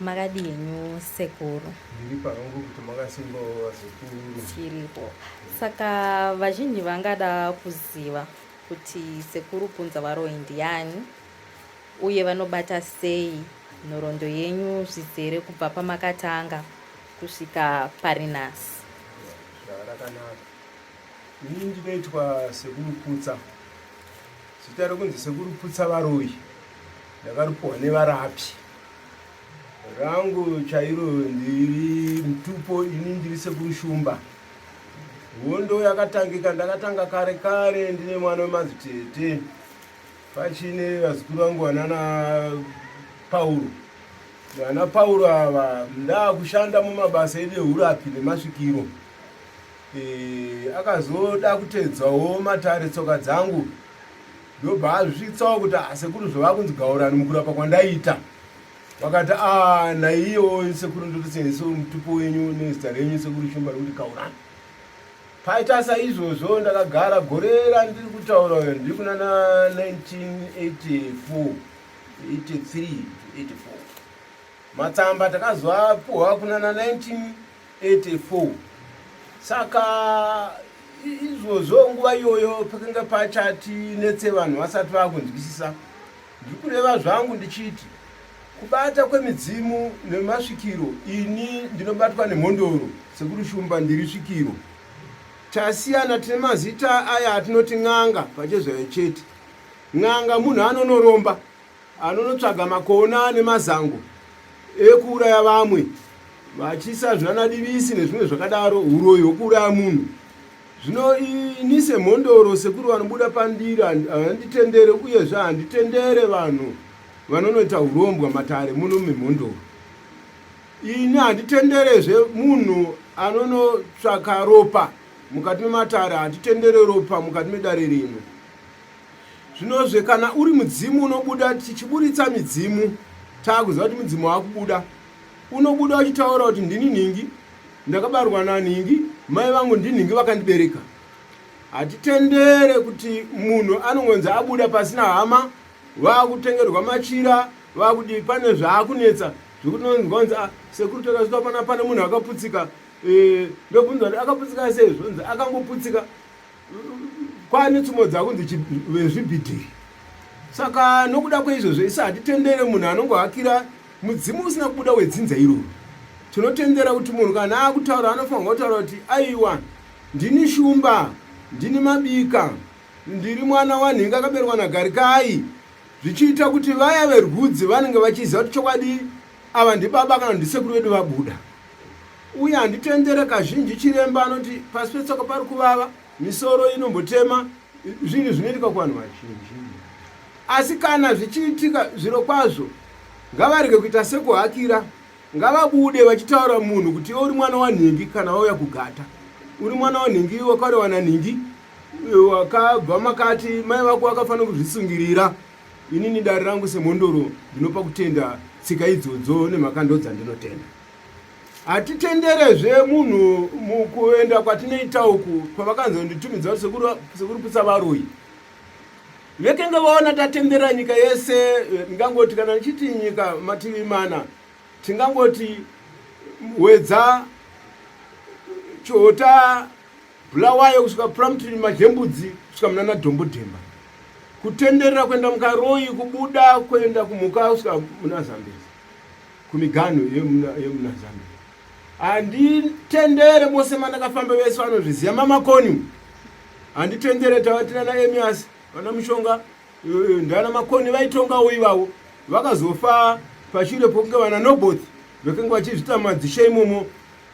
Makadii henyu sekuru? Ndiri pangu kuti makasimbawo vazukuru. Tiripo. Saka vazhinji vangada kuziva kuti sekuru Punzavaroyi ndiani uye vanobata sei nhoroondo yenyu zvizere kubva pamakatanga kusvika pari nhasi. Zvarakanaka. Ini ndinoitwa sekuru Putsa. Zita rekunzi sekuru Putsa Varoyi ndakaripuwa nevarapi. Rangu chairo ndiri mutupo ini ndiri sekuru Shumba. Hondo yakatangika ndakatanga kare kare ndine mwana wemadzitete pachine vazukuru vangu vanana Pauro. Vana Pauro ava ndakushanda mumabasa edu ehurapi nemasvikiro. E, akazoda kutedzawo matare tsoka dzangu ndobva azvisvitsawo kuti ah, sekuru zvavakunzi gaurani mukurapa kwandaita vakati a ah, naiyewo sekuru ndotosenzesa mutupo wenyu nezita renyu sekuru shumba rekuti gaurani paita saizvozvo ndakagara gore randiri kutaura uyo ndiri kunana 1984 83 84 matsamba takazoapuhwa kunana 1984 saka izvozvo nguva iyoyo pakanga pachati netse vanhu vasati vakunzwisisa ndiri kureva zvangu ndichiti kubata kwemidzimu nemasvikiro ini ndinobatwa nemhondoro sekuru shumba ndiri svikiro tasiyana tine mazita aya atinoti n'anga pachezvayo chete n'anga munhu anonoromba Anonotsvaga makona nemazango ekuuraya vamwe vachiisa zvinanadivisi nezvimwe zvakadaro, uroyi hwekuuraya munhu. Zvino ini semhondoro sekuru vanobuda pandiri handitendere uyezve handitendere vanhu vanonoita urombwa matare muno memhondoro. Ini handitenderezve munhu anonotsvaka ropa mukati mematare, handitendere ropa mukati medare rino. Zvinozve kana uri mudzimu unobuda tichiburitsa midzimu taakuziva kuti mudzimu wakubuda unobuda uchitaura kuti ndini nhingi ndakabarwa nanhingi mai vangu ndinhingi vakandibereka hatitendere kuti munhu anongonzi abuda pasina hama vakutengerwa machira vakudii pane zvaakunetsa zvekuti unonzwa kunzi ah, sekuru takasvika pana pane munhu akaputsika eh, ndobvunza kuti akaputsika sei zvonzi akangoputsika Kwane tsumo dzakunzi vezvibhidhiri. Saka nokuda kweizvozvo isu hatitendere munhu anongohakira mudzimu usina kubuda wedzinza iroro. Tinotendera kuti munhu kana akutaura anofanirwa kutaura kuti aiwa ndini Shumba, ndini Mabika, ndiri mwana wanhingi akaberekwa naGarikai zvichiita kuti vaya verwudzi vanenge vachiziva kuti chokwadi ava ndibaba kana ndisekuru vedu vabuda. Uye handitendere kazhinji chiremba anoti pasi petsoka pari kuvava, misoro inombotema, zvinhu zvinoitika kuvanhu vazhinji. Asi kana zvichiitika zvirokwazvo, ngavarege kuita sekuhakira, ngavabude vachitaura munhu kuti iwe uri mwana wanhingi kana wauya kugata. Uri mwana wanhingi wakarewa nanhingi, wakabva makati mai vako vakafanira kuzvisungirira. Inini dare rangu semhondoro ndinopa kutenda tsika idzodzo nemhaka ndodzandinotenda. Hatitenderezve munhu mukuenda kwatinoita uku pavakanzonditumidza kuti sekuru sekuru putsa varoyi. Vekenge vaona tatendera nyika yese eh, ndingangoti kana ndichiti nyika mativi mana tingangoti Wedza Chihota Bulawayo kusvika Plumtree Majembudzi kusvika munana Dombodemba kutenderera kuenda muKaroi kubuda kuenda kumhuka kusvika muna Zambezi kumiganhu yemuna Zambezi handitendere mose mandakafamba vese vanozviziva mamakoni handitendere tava tinana Emias vana Mushonga eh, ndana Makoni vaitongawo ivavo vakazofa pashure pokunge vana Noboth vakanga vachizvita madzishe imomo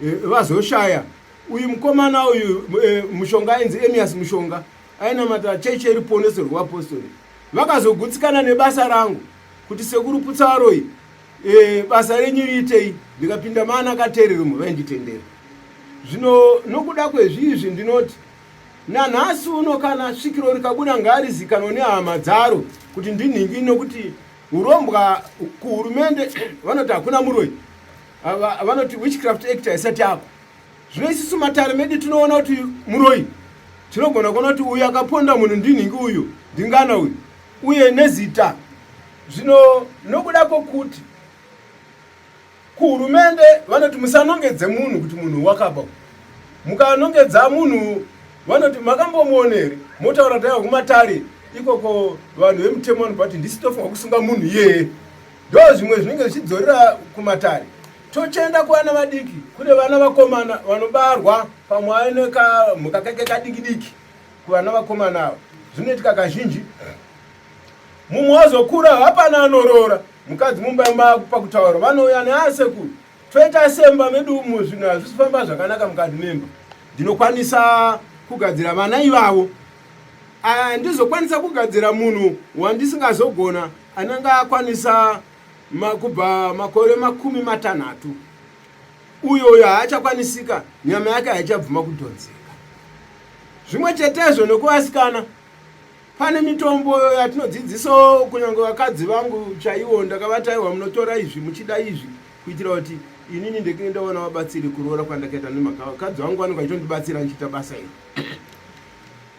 eh, vazoshaya Uyu mukomana uyu e, Mushonga ainzi Emias Mushonga ainamata chechi yeruponeso rwevapostori. Vakazogutsikana nebasa rangu kuti sekuru Putsaroyi e, basa renyu riitei, ndikapinda maana akateerera umo vainditendera. Zvino nokuda kwezviizvi ndinoti nanhasi uno kana svikiro rikabuda ngarizikanwe nehama dzaro kuti ndinhingi nokuti urombwa kuhurumende vanoti hakuna muroyi vanoti witchcraft act haisati yako Zvino isusu matare medu tinoona kuti muroyi, tinogona kuona kuti uyu akaponda munhu ndinhingi uyu, ndingana uyu, uye nezita. Zvino nokuda kwokuti Kuhurumende vanoti musanongedze munhu kuti munhu wakaba. Mukanongedza munhu vanoti makambomuona here? Motaura taiwa kumatare ikoko vanhu vemutemo vanobva kuti ndisi tofanirwa kusunga munhu iyeye. Ndo zvimwe zvinenge zvichidzorera kumatare. Tochienda kuvana vadiki, kune vana vakomana vanobarwa pamwe aine kamhuka kake kadiki diki kuvana vakomana ava. Zvinoitika kazhinji. Mumwe wazokura hapana anoroora mukadzi mumba makupa kutaura vanouya neasekuru toita semba medu umu zvinhu hazvisi kufamba zvakanaka mukati memba. Ndinokwanisa kugadzira vana ivavo handizokwanisa kugadzira munhu wandisingazogona anenge akwanisa kubva makore 30 uyo uyo haachakwanisika nyama yake haichabvuma kudhonzeka. Zvimwe chetezvo nekuvasikana pane mitombo yatinodzidzisawo kunyange vakadzi vangu chaiwo ndakavati aiwa munotora izvi muchida izvi kuitira kuti inini ndenge ndaona vabatsiri kuroora kwandakaita nemhaka vakadzi vangu vanenge vachitondibatsira ndichiita basa iri.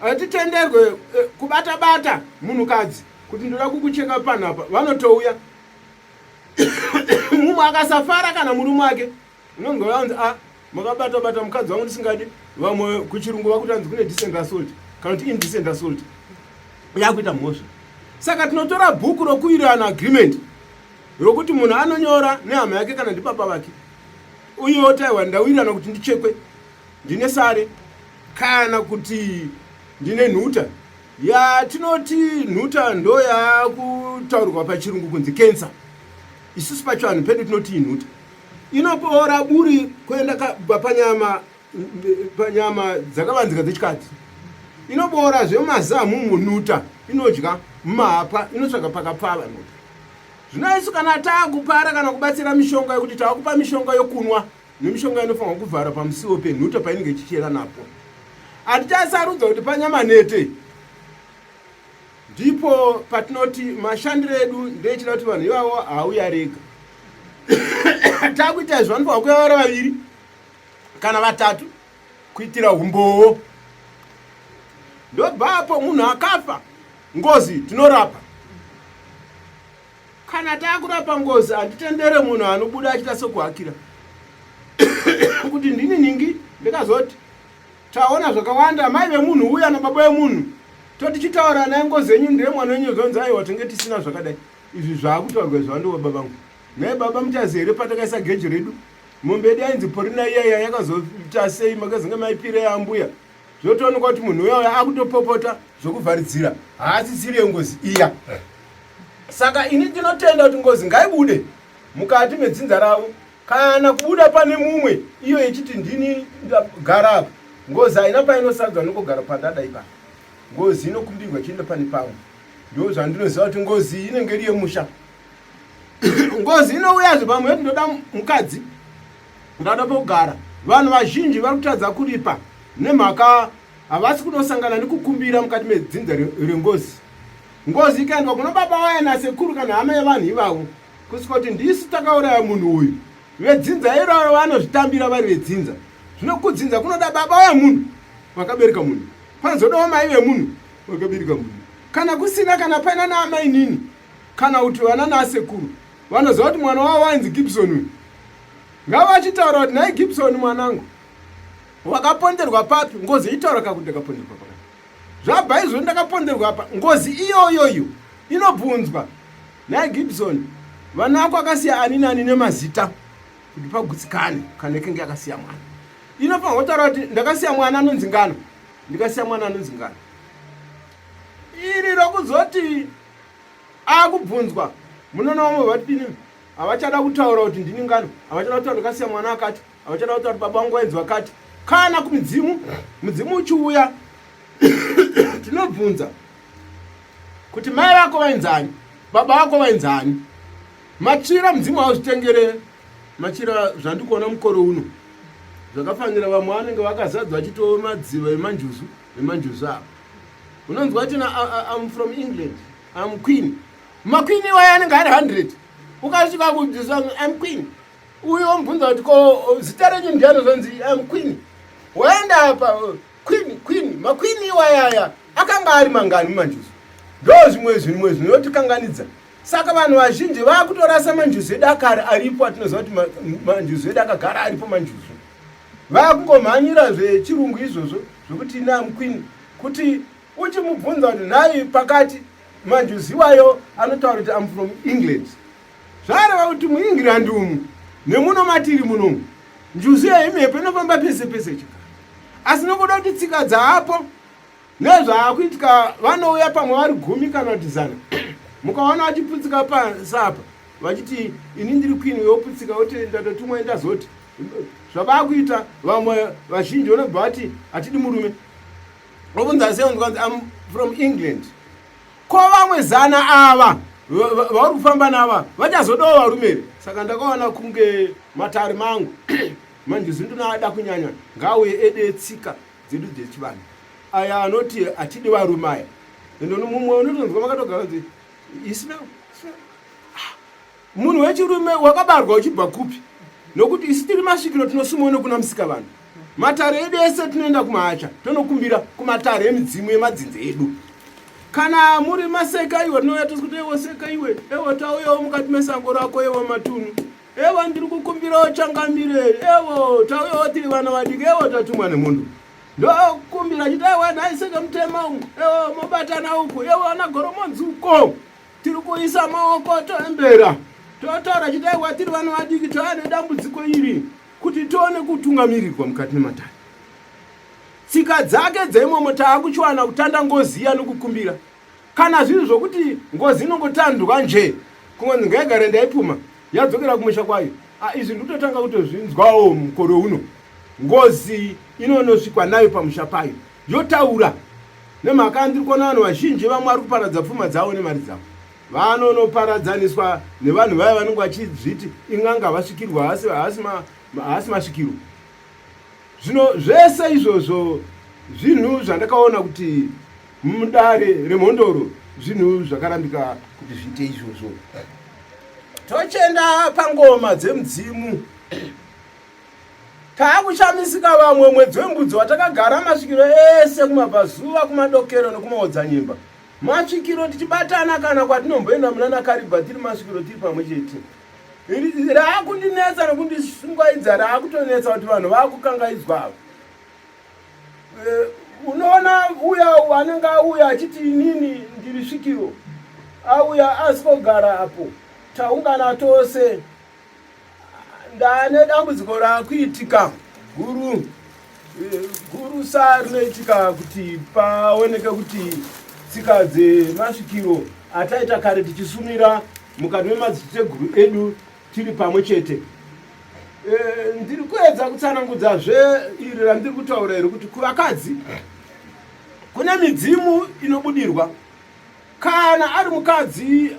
Hatitenderwe kubata bata munhukadzi kuti ndoda kukucheka panapa vanotouya mumwe akasafara kana murume wake unonge vanzi a makabata bata mukadzi wangu ndisingadi. Vamwe kuchirungu vakuti anzi kune decent assault kana kuti indecent assault yakuita mhosva. Saka tinotora bhuku rokuwirirana agreement rokuti munhu anonyora nehama yake kana ndibaba vake uye otaiwa ndawirirana kuti ndichekwe ndine sare kana kuti ndine nhuta yatinoti nhuta ndo yakutaurwa pachirungu kunzi cancer. Isusu pachivanhu pedu tinoti inhuta inoboora buri kuenda kubva panyama dzakavanzika dzechikadzi, inoboora zvemazamu munhuta, inodya mumahapwa, inotsvaga pakapfava nhuta. Zvino isu kana taakupara kana kubatsira mishonga yekuti taakupa mishonga yokunwa nemishonga inofanirwa kuvhara pamusiwo penhuta painenge ichichera napo, hatichasarudza kuti panyama nhete. Ndipo patinoti mashandiro edu ndechida kuti vanhu ivavo hauya rega. Takuita izvi vanofanirwa kuuya vari vaviri kana vatatu kuitira umbowo. Ndobva apo munhu akafa ngozi tinorapa. Kana takurapa ngozi handitendere munhu anobuda achiita sekuhakira kuti ndini nhingi. Ndikazoti taona zvakawanda mai vemunhu uya nababa vemunhu totichitaura naye ngozi yenyu ndeye mwana wenyu zvonzi aiwa tinge tisina zvakadai izvi zvaakutaurwa izvi vandiwo baba vangu. Nhai baba muchaziva here patakaisa geji redu mombe yedu yainzi Porina iya iya yakazoita sei makazenge maipira yaambuya zvotoonekwa kuti munhu uya uya akutopopota zvokuvharidzira haasisiri yengozi iya. Saka ini ndinotenda kuti ngozi ngaibude mukati medzinza ravo kana kubuda pane mumwe iyo ichiti ndini ndagara apa. Ngozi haina painosarudza nokugara pandada ipapa. Ngozi inokumbirwa ichienda pane pamwe. Ndo zvandinoziva kuti ngozi inenge iri yemusha. Ngozi inouyazve pamwe yoti ndoda mukadzi, ndada pekugara. Vanhu vazhinji vari kutadza kuripa nemhaka havasi kunosangana nekukumbira mukati medzinza rengozi. Ngozi ikaendwa kuna baba vaya nasekuru kana hama yevanhu ivavo kusvika kuti ndisu takauraya munhu uyu, vedzinza iroro vanozvitambira vari vedzinza. Zvino kudzinza kunoda baba vemunhu vakabereka munhu, panozodawo mai vemunhu vakabereka munhu. Kana kusina kana paina naamainini kana kuti vana nasekuru vanoziva kuti mwana wavo ainzi Gibson uyu, ngavachitaura kuti nhai Gibson mwanangu wakaponderwa papi? Ngozi itaura kakuti ndakaponderwa pakati zvabva izvo ndakaponderwa apa. Ngozi iyoyoyo inobvunzwa nhai Gibson vana vako akasiya ani nani nemazita kuti pagutsikane kana ikenge akasiya mwana. Inofanirwa kutaura kuti ndakasiya mwana anonzi ngano, ndikasiya mwana anonzi ngano. Iri rokuzoti akubvunzwa munoona vamwe vatidini havachada kutaura kuti ndini ngano, havachada kutaura ndakasiya mwana akati, havachada kutaura kuti baba vangu vainzi vakati. Kana kumudzimu, mudzimu uchiuya tinobvunza kuti mai vako vainzani, baba vako vainzani. Machira mudzimu hauzvitengere machira zvandikuona mukore uno zvakafanira vamwe vanenge vakazadza vachitova madziva emanjuzu emanjuzu ava. Unonzwa kuti I'm from England, I'm queen. Maqueen iwayo anenge ari 100. Ukasvika kubvisa I'm queen, uyo omubvunza kuti ko zita renyu ndiani, zvonzi I'm queen. Waenda apa queen queen, maqueen iwayaya akanga ari mangani mumanjuzu? Ndo zvimwe zvimwe zvinotikanganidza. Saka vanhu vazhinji vakutorasa manjuzu edu akare aripo atinoziva kuti manjuzu edu akagara aripo manjuzu. Vakungomhanyira zvechirungu izvozvo zvekuti ini am queen kuti uchimubvunza kuti nhai pakati manjuzu iwayo anotaura kuti am from England. Zvareva kuti muEngland umu nemuno matiri munomu njuzu yeimhepo inofamba pese pese chikara. Asi nokuda kuti tsika dzaapo Nezvaakuitika vanouya pamwe vari gumi kana kuti zana mukaona vachiputsika pasapa vachiti ini ndiri queen yoputsika oti ndatotumwa ndazoti zvavakuita vamwe vazhinji vanobva vati hatidi murume obvunza sei unzwanzi am from England ko vamwe zana ava vauri kufamba nava vachazodawo varume here saka ndakaona kunge matare mangu manje zindinoada kunyanya ngauye ede tsika dzedu dzechivanhu aya anoti hatidi varume aya ende mumwe unotonzwa makatogara kunzi ismail ah, munhu wechirume wakabarwa uchibva kupi nokuti isu tiri masvikiro tinosumwa nokuna musika vanhu matare edu ese tinoenda kumahacha tonokumbira kumatare emidzimu yemadzinza edu kana muri maseka iwe tinouya tosi kuti ewo seka iwe ewo tauyawo mukati mesango rako ewo matunhu Evo ndiri kukumbirawo changamire, evo tauyawo tiri vana vadiki, evo tatumwa nemunhu. Ndokumbira chiti aiwa nhai seke mutema umu, evo mobatana uku, evo ana goromonzi uko. Tiri kuisa maoko toembera. Totaura chiti aiwa tiri vana vadiki tava nedambudziko iri kuti tione kutungamirirwa mukati mematare. Tsika dzake dzeimomo taakuchiwana kutanda ngozi iya nokukumbira. Kana zviri zvokuti ngozi inongotandwa nje kungonzi ngaigare ndaipuma yadzokera kumusha kwayo. Ah, izvi ndikutotanga kutozvinzwawo mukore uno. Ngozi inonosvikwa nayo pamusha payo yotaura nemhaka ndiri kuona vanhu vazhinji vamwe vari kuparadza pfuma dzavo nemari dzavo vanonoparadzaniswa nevanhu vaya vanenge vachizviti in'anga vasvikirwa haasi masvikiro Zvino zvese izvozvo zvinhu zvandakaona kuti mudare remhondoro zvinhu zvakarambika kuti zviite izvozvo. Tochenda pangoma dzemudzimu. Taakushamisika vamwe mwedzi wembudzi watakagara masvikiro ese kumabvazuva, kumadokero nekumaodzanyemba. Masvikiro tichibatana kana kwatinomboenda munana Karibha tiri masvikiro tiri pamwe chete. Raakundinetsa nekundisungwaidza raakutonetsa kuti vanhu vaakukangaidzwa ava. Eh, unoona uya anenge auya achiti inini ndiri svikiro auya asikogara apo taungana tose ndane dambudziko raakuitika guru eh, gurusa rinoitika kuti paoneke kuti tsika dzemasvikiro ataita kare tichisumira mukati memadziteteguru edu tiri pamwe chete eh, ndiri kuedza kutsanangudzazve iri randiri kutaura iri kuti kuvakadzi kune midzimu inobudirwa kana ari mukadzi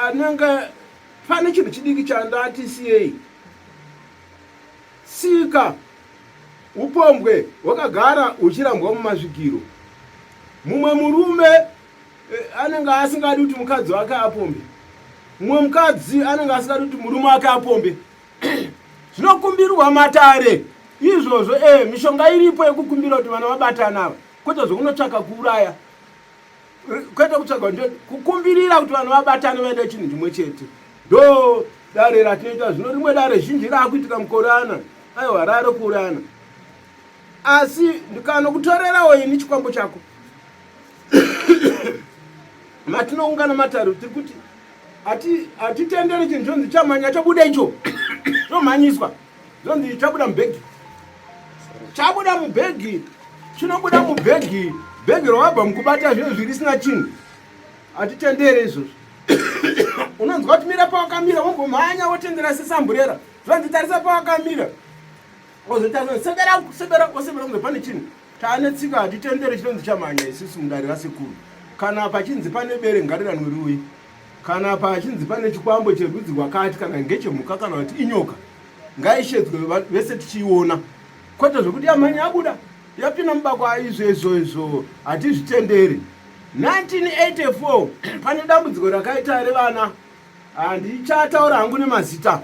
anenge Pane chinhu chidiki chandati siyei. Tsika upombwe hwakagara huchirambwa mumasvikiro. Mumwe murume eh, anenge asingadi kuti mukadzi wake apombe. Mumwe mukadzi anenge asingadi kuti murume wake apombe. Zvinokumbirwa matare izvozvo eh, mishonga iripo yekukumbira kuti vana vabatana ava kwete zvekunotsvaka kuuraya. Kwete kutsvaga kukumbirira kuti vanhu vabatane vaite chinhu chimwe chete ndo dare ratinoita zvino rimwe dare zhinji raakuitika mukore ana aiwa rare kuurayana asi ndikanokutorerawo ini chikwambo chako matinoungana matare tiri kuti hatitenderi chinhu chonzi chamhanya chabuda icho chomhanyiswa Zvonzi chabuda mubhegi. Chabuda mubhegi. Chinobuda mubhegi. Bhegi rawabva mukubata zvinhu zvirisina chinhu. Hatitendere izvozvo. Unonzwa kuti mira pawakamira wombomhanya wotendera sesamburera. Zvonzi tarisa pawakamira. Wozotarisa sebera sebera wosebera kunge pane chinhu. Taane tsika hatitendere chinonzi chamhanya isusu mudare rasekuru. Kana pachinzi pane bere ngariranwe riuye. Kana pachinzi pane chikwambo cherudzi rwakati kana ngechemhuka kana kuti inyoka ngaishedzwe vese tichiiona kwete zvekuti yamhanya yabuda yapinda mubako aizvo izvo izvo hatizvitenderi 1984 pane dambudziko rakaita revana handichataura hangu nemazita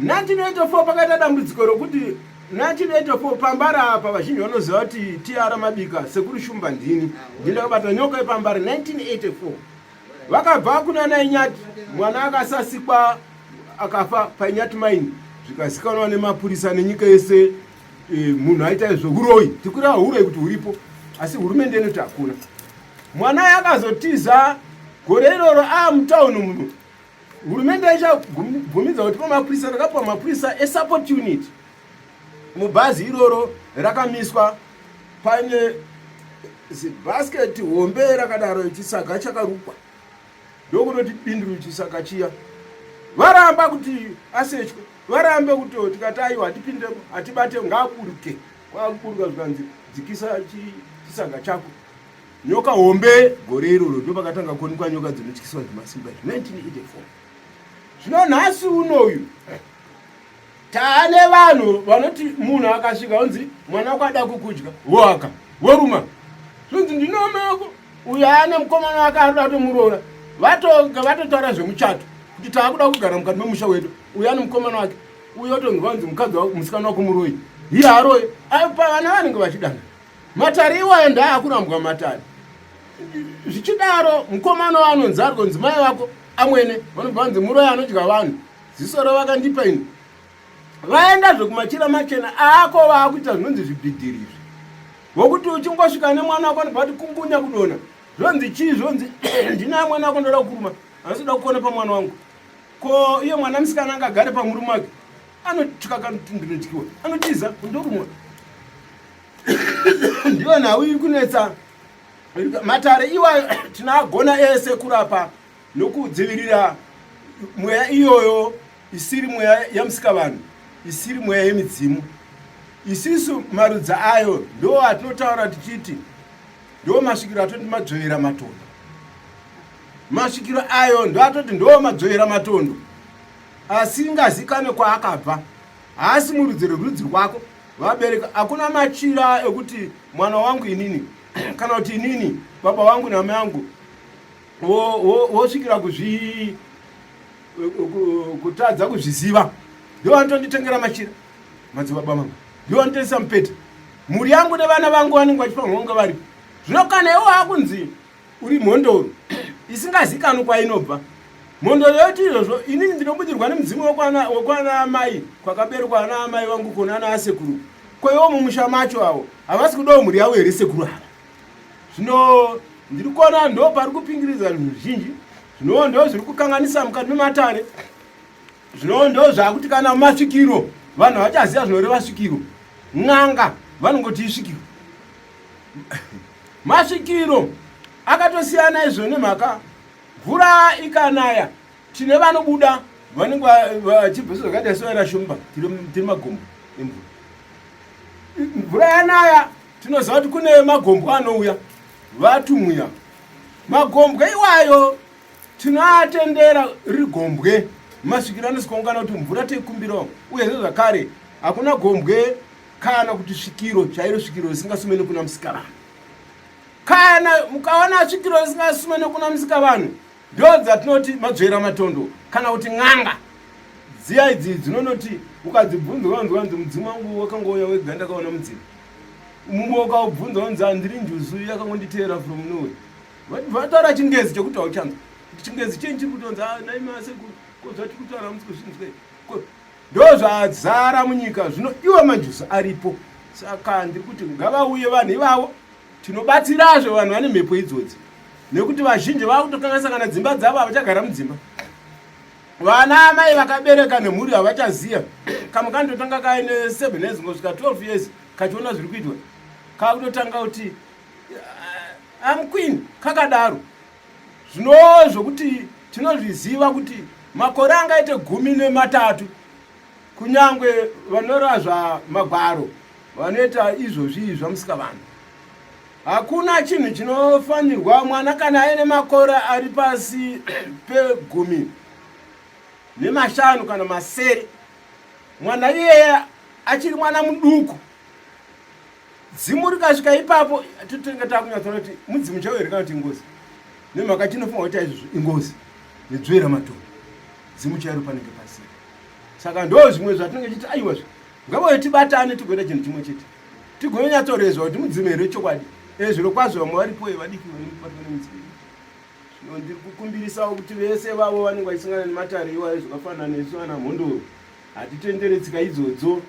1984 pakaita dambudziko rokuti 1984 pambara apa vazhinji vanoziva kuti tr mabika sekuru shumba ndini ndindakabata nyoka yepambare 1984. Vakabva kuna Inyati, mwana akasasikwa akafa paInyati mine, zvikazikanwa nemapurisa nenyika yese. Munhu aita izvo huroyi, tikureva huroyi kuti huripo, asi hurumende inoti hakuna. Mwana akazotiza gore iroro amutauni muno, hurumende ichabvumidza kuti pamapurisa rakapiwa mapurisa esupport unit mubhazi iroro rakamiswa paine zibhasiketi hombe rakadaro, chisaga chakarukwa, ndokunoti binduru chisaga chiya. Varamba kuti asechwe, varambe kuti tikati aiwa, hatipindemo, hatibate, ngaaburuke. Kwakuburuka zvikanzi dzikisa chisaga chako, nyoka hombe. Gore iroro ndo pakatanga kuonekwa nyoka dzinotyiswa zvemasimba izvi, 1984. Zvino nhasi unoyu taane vanhu vanoti munhu akasvika onzi mwana wako ada kukudya, woaka woruma, zvonzi ndinomeko uyo ane mukomana wake arikuda kutomuroora, vatotaura zvemuchato kuti taakuda kugara mukati memusha wedu. Uyo ane mukomana wake uyo otonzi vanzi mukadzi wako, musikana wako muroyi, iye aroyi pavana vanenge vachidana. Matare iwayo ndaakurambwa matare. Zvichidaro mukomana waanonzi ari kunzi mai vako amwene vanobva vanzi muroyi anodya vanhu, ziso ravakandipa ini. Vaenda zvekumachira machena aako, vaakuita zvinonzi zvibhidhiri izvi, vokuti uchingosvika nemwana wako anobva kuti kungunya kudona, zvonzi chii, zvonzi ndine amwene wako, ndoda kukuruma, asi ndoda kuona pamwana wangu. Ko iye mwana musikana angagare pamurume wake? Anotya kanoti ndinotyiwa, anotiza kundorumwa. Ndiyo nhau iri kunetsa matare iwayo. Tinoagona ese kurapa nokudzivirira mweya iyoyo isiri mweya yamusikavanhu, isiri mweya yemidzimu. Isisu marudzi ayo ndo atinotaura tichiti ndo masvikiro atoti madzvovera matondo. Masvikiro ayo ndo atoti ndo madzvovera matondo asingazikanwe kwaakabva, haasi murudzi rwerudzi rwako vabereki. Hakuna machira ekuti mwana wangu inini kana kuti inini baba vangu namai vangu wosvikira kuzvi kutadza kuzviziva. Ndo vanotonditengera machira madzibaba mangu, ndo vanotengesa mupeta, mhuri yangu nevana vangu vanenge vachifanirwa kunge varipo. Zvino kana iwo akunzi uri mhondoro isingazikanwi kwainobva, mhondoro yoti izvozvo inini ndinobudirwa nemudzimu wekwana amai, kwakaberekwa ana amai vangu, kona ana asekuru, kwaiwo mumusha macho avo havasi kudawo mhuri yavo here sekuru ava? Zvino ndiri kuona ndo pari kupingiridza zvinhu zvizhinji, zvinowo ndo zviri kukanganisa mukati mematare, zvinowo ndo zvakuti kana masvikiro vanhu havachaziva zvinoreva svikiro. N'anga vanongoti isvikiro. Masvikiro akatosiyana izvo nemhaka mvura ikanaya tine vanobuda vanenge vachibvisa zvakaita soera shumba, tiri magombo emvura. Mvura yanaya tinoziva kuti kune magombwe anouya vatumwiya. Magombwe iwayo tinoatendera riri gombwe, masvikiro anosikaungana kuti mvura teikumbirawo. Uyezve zvakare hakuna gombwe kana kuti svikiro chairo, svikiro risingasume nekuna musikavanhu. Kana mukaona svikiro risingasume nekuna musikavanhu, ndo dzatinoti madzvera matondo kana kuti n'anga dziya idzi dzinonoti ukadzibvunza wanzi wanzi mudzimu wangu wakangouya wega, ndakaona mudzimu. Mumwe ukaubvunza wanzi handiri njuzu, yakangonditeera from nowhere. Vataura chingezi chekuti hauchanzwa chingezi chenyu chiri kutonzi ah, nai masekuru, ko zvatiri kutaura musi kuzvinzwe, ndo zvazara munyika. Zvino iwo manjuzu aripo, saka ndiri kuti ngavauye vanhu ivavo. Tinobatsirazve vanhu vane mhepo idzodzi nekuti vazhinji vakutokanganisa kana dzimba dzavo, havachagara mudzimba. Vana amai vakabereka nemhuri havachaziva. Kamwe kanototanga kaine 7 years ngosvika 12 years kachiona zviri kuitwa, kakutotanga kuti am queen, kakadaro. Zvino zvokuti tinozviziva kuti makore angaite 13, kunyangwe vanoreva zvamagwaro vanoita izvozvi zvamusika vanhu, hakuna chinhu chinofanirwa mwana kana aine makore ari pasi pe15 kana 7. Mwana iyeye achiri mwana muduku. Dzimu rikasvika ipapo totenga takunyatsoona kuti mudzimu chaiwo here kana kuti ingozi, nemhaka chinofunga kuti aizvozvo ingozi nedzvera matondo, dzimu chairo panenge pasina. Saka ndo zvimwe zvatinenge chiti aiwazve ngavauye tibatane tigoita chinhu chimwe chete, tigonyatsorezva kuti mudzimu here chokwadi. E, zviro kwazvo vamwe varipo vadiki vanobatwa nemudzimu. Ndiri kukumbirisawo kuti vese vavo vanenge vachisangana nematare iwayo zvakafanana nesu ana mhondoro hatitendere tsika idzodzo,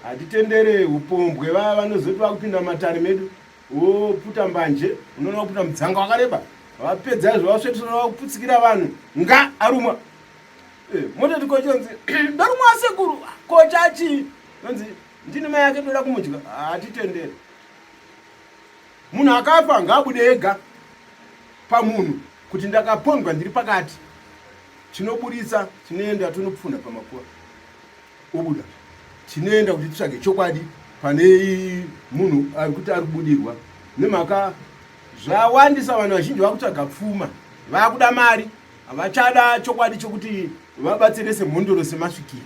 hatitendere upombwe. Vaya vanozoti vakupinda matare medu woputa mbanje, unoona vaputa mudzanga wakareba, vapedza izvo vasvetusana vakuputsikira vanhu nga arumwa. Eh, mototi kochonzi ndarumwa sekuru kochachi nonzi ndini mai yake toda kumudya. Hatitendere. Munhu akafa ngaabude ega pamunhu kuti ndakapondwa ndiri pakati. Tinoburitsa, tinoenda tonopfunha pamakuva obuda, tinoenda kuti titsvage chokwadi pane munhu ari kuti ari kubudirwa nemhaka zvawandisa. Vanhu vazhinji vakutsvaga pfuma, vakuda mari, havachada chokwadi chokuti vabatsire semhondoro semasvikiro.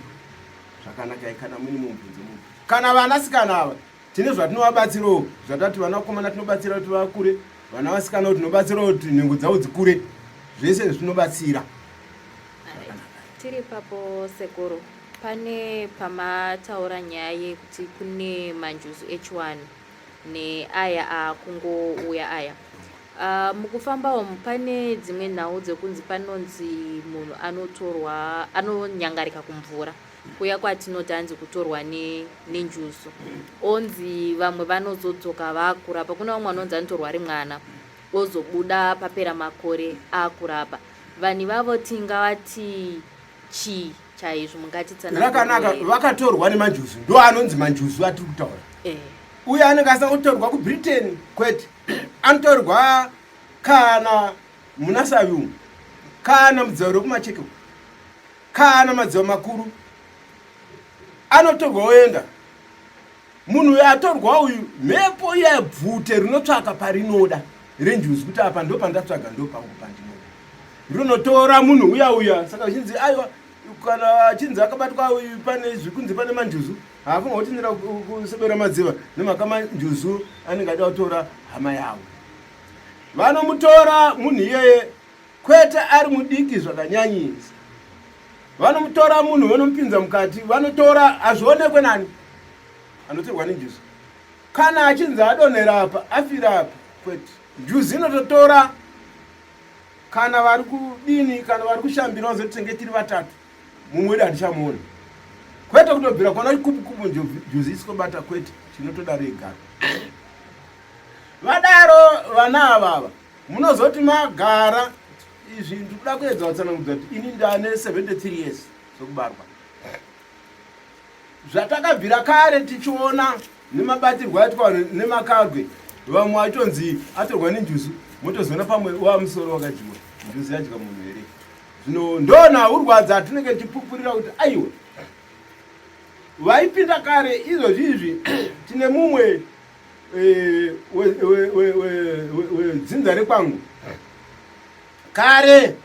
Zvakanakai kana mune mubvunzo munhu kana vanasikana ava tine zvatinovabatsirawo zvatati vanakomana tinobatsira kuti vakure, vana vasikana tinobatsirawo kuti nhengo dzavo dzikure, zvese zvinobatsira. Tiri papo sekuru, pane pamataura nyaya yekuti kune manjuzu echiwanhu neaya akungouya aya. Mukufamba umu pane dzimwe nhau dzekunzi panonzi munhu anotorwa anonyangarika kumvura kuya kwatinoti hanzi kutorwa nenjuzu, onzi vamwe vanozodzoka vakurapa. Kune vamwe vanonzi anotorwa ari mwana ozobuda papera makore akurapa. Vanhu ivavo tingavati chii chaizvo? Mungatitsanangurire? Rakanaka, vakatorwa nemanjuzu ndo anonzi manjuzu atiri kutaura. Uye anenge asina kutorwa kuBritain kwete, anotorwa kana muna Savi umu, kana mudziva rekumacheke, kana madziva makuru anotorwa oenda. Munhu uyu atorwa uyu, mhepo iya bvute rinotsvaka parinoda renjuzu kuti apa ndo pandatsvaga, ndo pangu pandinoda, rinotora munhu uya uya. Saka zvichinzi aiwa, kana achinzi akabatwa uyu pane zvikunzi pane manjuzu, haafunga kuti ndira kusebera madziva nemhaka manjuzu anenge ada kutora hama yavo. Vanomutora munhu iyeye kwete ari mudiki zvakanyanyisa, vanomutora munhu vanomupinza mukati, vanotora hazvionekwe nani anotorwa nenjuzu. Kana achinzi adonhera apa, afira apa, kwete, njuzu inototora. Kana vari kudini, kana vari kushambira, vazoti tenge tiri vatatu, mumwe wedu handichamuona, kwete kutobvira kuona chikupukupu njuzu isikobata, kwete, chinotodaro igaro. Vadaro vana avava munozoti magara izvi. Ndikuda kuedza kutsanangudza kuti ini ndane 73 years sokubarwa, zvatakabvira kare tichiona nemabatirwo aitwa nemakarwe. Vamwe vachitonzi atorwa nenjuzu, motozoona pamwe wamusoro wakadyiwa, njuzu yadya munhu here? Zvino ndonhaurwa dzatinenge tichipupurira kuti aiwa, vaipinda kare. Izvozvi izvi tine mumwe wedzinza rekwangu kare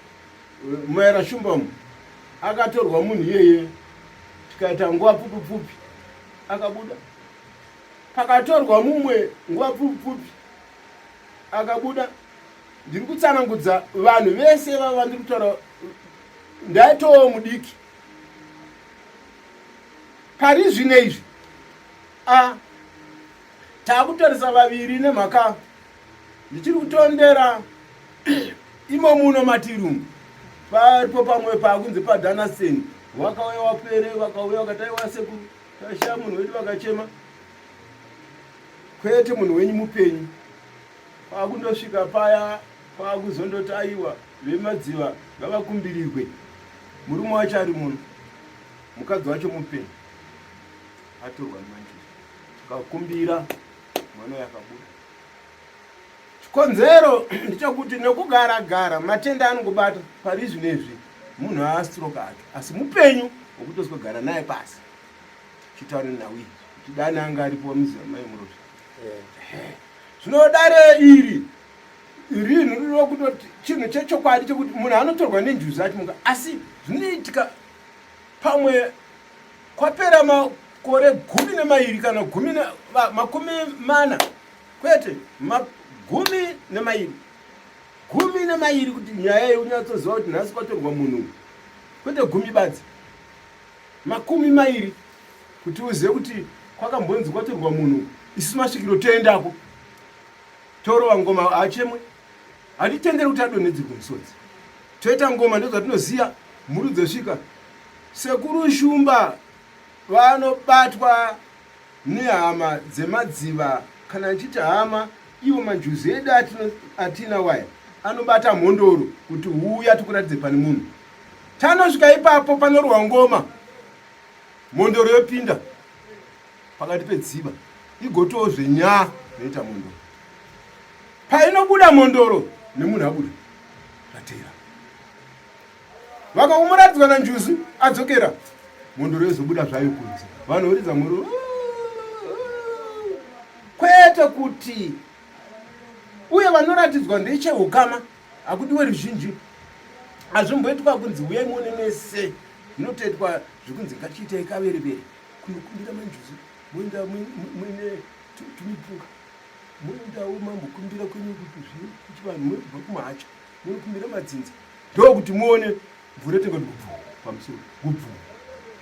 muera shumba umu, akatorwa munhu iyeye, tikaita nguva pfupi pfupi akabuda. Pakatorwa mumwe nguva pfupi pfupi akabuda. Ndiri kutsanangudza vanhu vese vava ndiri kutaura, ndaitowo mudiki pari zvino izvi. A taakutarisa vaviri nemhaka ndichiri kutondera imo muno matiri umu. Paripo pamwe paakunzi paDanaseni, wakauya wapere, vakauya vakati aiwa sekuru, tashaya munhu wedu, vakachema. Kwete, munhu wenyu mupenyu. Kwakundosvika paya kwakuzondoti aiwa, vemadziva ngavakumbirirwe, murume wacho ari muno, mukadzi wacho mupenyu, atorwa nemanjuzu. Tikakumbira, mwana uyo akabuda. Chikonzero ndechekuti nekugara gara matenda anongobata. Pari zvinezvi munhu aastroke ake, asi mupenyu wekutozogara naye pasi chitaure nhau iyi kuti dani anga aripo wamuziva mai Murovi. Zvino dare iri rinhu rino kutoti chinhu chechokwadi chekuti munhu anotorwa nenjuzu achimuka, asi zvinoitika pamwe kwapera makore 12 kana 40, kwete 12, 12 kuti nyaya iyi unyatsoziva kuti nhasi kwatorwa munhu, kwete 10 badzi, 20 kuti uzive kuti kwakambonzi kwatorwa munhu. Isu masvikiro toendako, torova ngoma, achemwe. Hatitenderi kuti adonhedzerwe musodzi. Toita ngoma ndozvatinoziva, mhuru dzosvika. Sekuru Shumba vanobatwa nehama dzemadziva kana ndichiti hama iwo manjuzu edu atina waya anobata mhondoro kuti huya tikuratidze pane munhu tanosvika ipapo panorwa ngoma mhondoro yopinda pakati pedziva igotiwo zvenyaa zvinoita mhondoro painobuda mhondoro nemunhu abuda zvatera Vakaumuratidzwa nanjuzu adzokera mhondoro yozobuda zvayo kunze vanoridza mhuru kwete kuti uye vanoratidzwa ndecheukama hakudiwe ruzhinji hazvimboitwa kunzi huyai muone mese zvinotoitwa zvekunzi ngatiitei kaverevere kunokumbira manjuzu moenda muine tumipunga moendawo mambokumbira kwenyu kuti zvichivanhu mobva kumahacha munokumbira madzinza ndokuti muone mvura tingoti gubvu pamusoro gubvu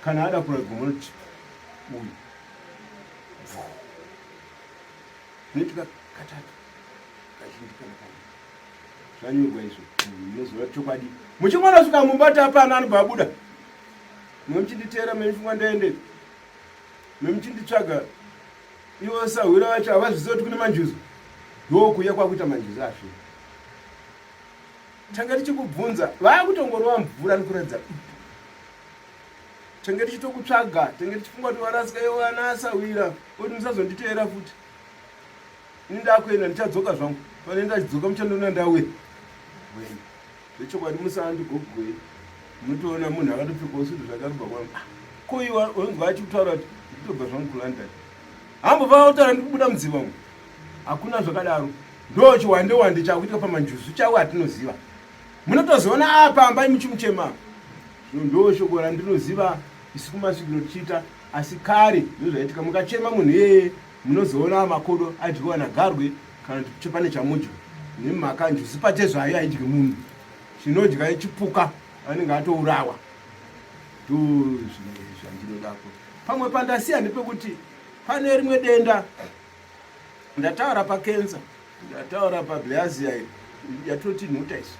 kana ada kuradzwa munoti uyu bvu zvinoitika katatu kazhinji kana kana zvanyorwa izvo munozova chokwadi muchingona svika mumba tapana anobva abuda memuchinditeera memufunga ndaendepi memuchinditsvaga ivo sahwira vacho havazviziva kuti kune manjuzu ndokuuya kwakuita manjuzu asvo Tanga tichikubvunza vaakutongorova mvura nekuratidza dutu. Tanga tichitokutsvaga, tanga tichifunga kuti warasika iwe wana asahwira oti musazonditeera futi. Ini ndakuenda ndichadzoka zvangu. Pane ndachidzoka muchandiona ndauya. Wena. Zvechokwadi musandigogoi. Munotoona munhu akatopfekawo sutu zvakarubva kwangu. Ah, ko iwe unonzwa achikutaura kuti nditobva zvangu kuLondon. Hambobva kutaura ndikubuda mudziva umu. Hakuna zvakadaro. Ndo chiwande wande chakuitika pamanjuzu chawo atinoziva. Munotozoona apa ambai muchimuchema. Zvino ndo shoko randinoziva isu kumasvikiro tichiita asi kare ndozvaitika mukachema munhu iyeye munozoona makodo adyiwa nagarwe kana kuti pane chamudya nemhaka njuzu pachezvayo haidyi munhu chinodya chipuka anenge atourawa ndozvandinodako pamwe pandasiya ndepekuti pane rimwe denda ndataura pakenza ndataura pableazia yatoti nhuta isu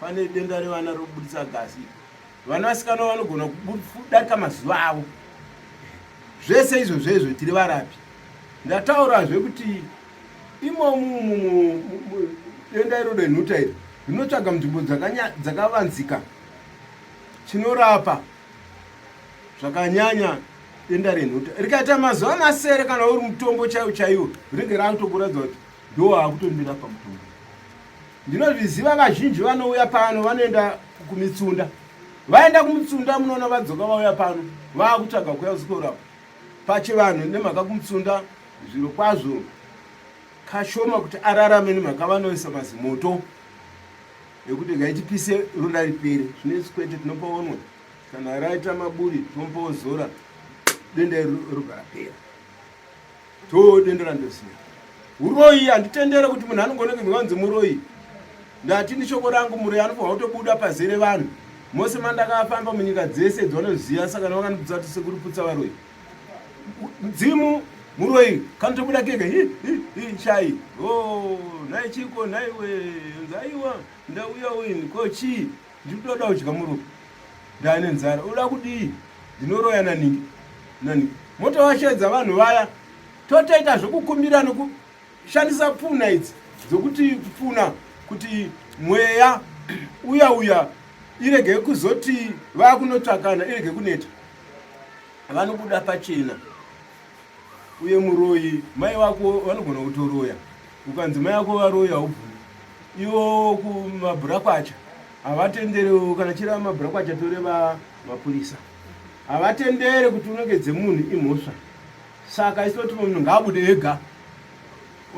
pane denda revana rokubudisa gasi vana vasikana vanogona kudarika mazuva avo zvese izvo zvezvo tiri varapi ndataurazve kuti imomu denda iro renhuta iri rinotsvaga munzvimbo dzakavanzika chinorapa zvakanyanya denda renhuta rikaita mazuva masere kana uri mutombo chaiwo chaiwo rinenge rakutokuratidza kuti ndo akutomira pamutombo ndinozviziva vazhinji vanouya pano vanoenda kumitsunda vaenda kumutsunda munoona vadzoka vauya pano vaakutsvaga kuya kuzikorapa pachivanhu nemhaka kumutsunda zviro kwazvo kashoma kuti ararame nemhaka vanoisa mazimoto ekuti ngaitipise ronda ripere zvino isu kwete tinopaonwa kana raita maburi tomupa ozora denda iri robva rapera to denda randosiya uroyi handitendere kuti munhu anongonenge ngevanzi muroyi ndati nishoko rangu muroyi anofanirwa kutobuda pazere vanhu mose mandakafamba munyika dzese dzavanoziva saka navakandiputsa kuti sekuru putsa varoyi mudzimu muroyi kanotobuda kega hi hi hi shai o oh, nhai chiko nhaiwe nzaiwa ndauya uini ko chii ndikutoda kudya murume ndane nzara uda kudii ndinoroya naningi naningi motovashedza vanhu vaya totoita zvekukumbira nokushandisa pfuna idzi dzokuti kupfuna kuti mweya uya uya irege kuzoti vakunotsvakana irege kuneta vanobuda pachena uye muroyi mai vako vanogona kutoroya ukanzi mai vako varoyi haubvumi ivo kumabhurakwacha havatendere kana chireva mabhurakwacha toreva mapurisa havatendere kuti unongedze munhu imhosva saka isu tinoti munhu ngaabude ega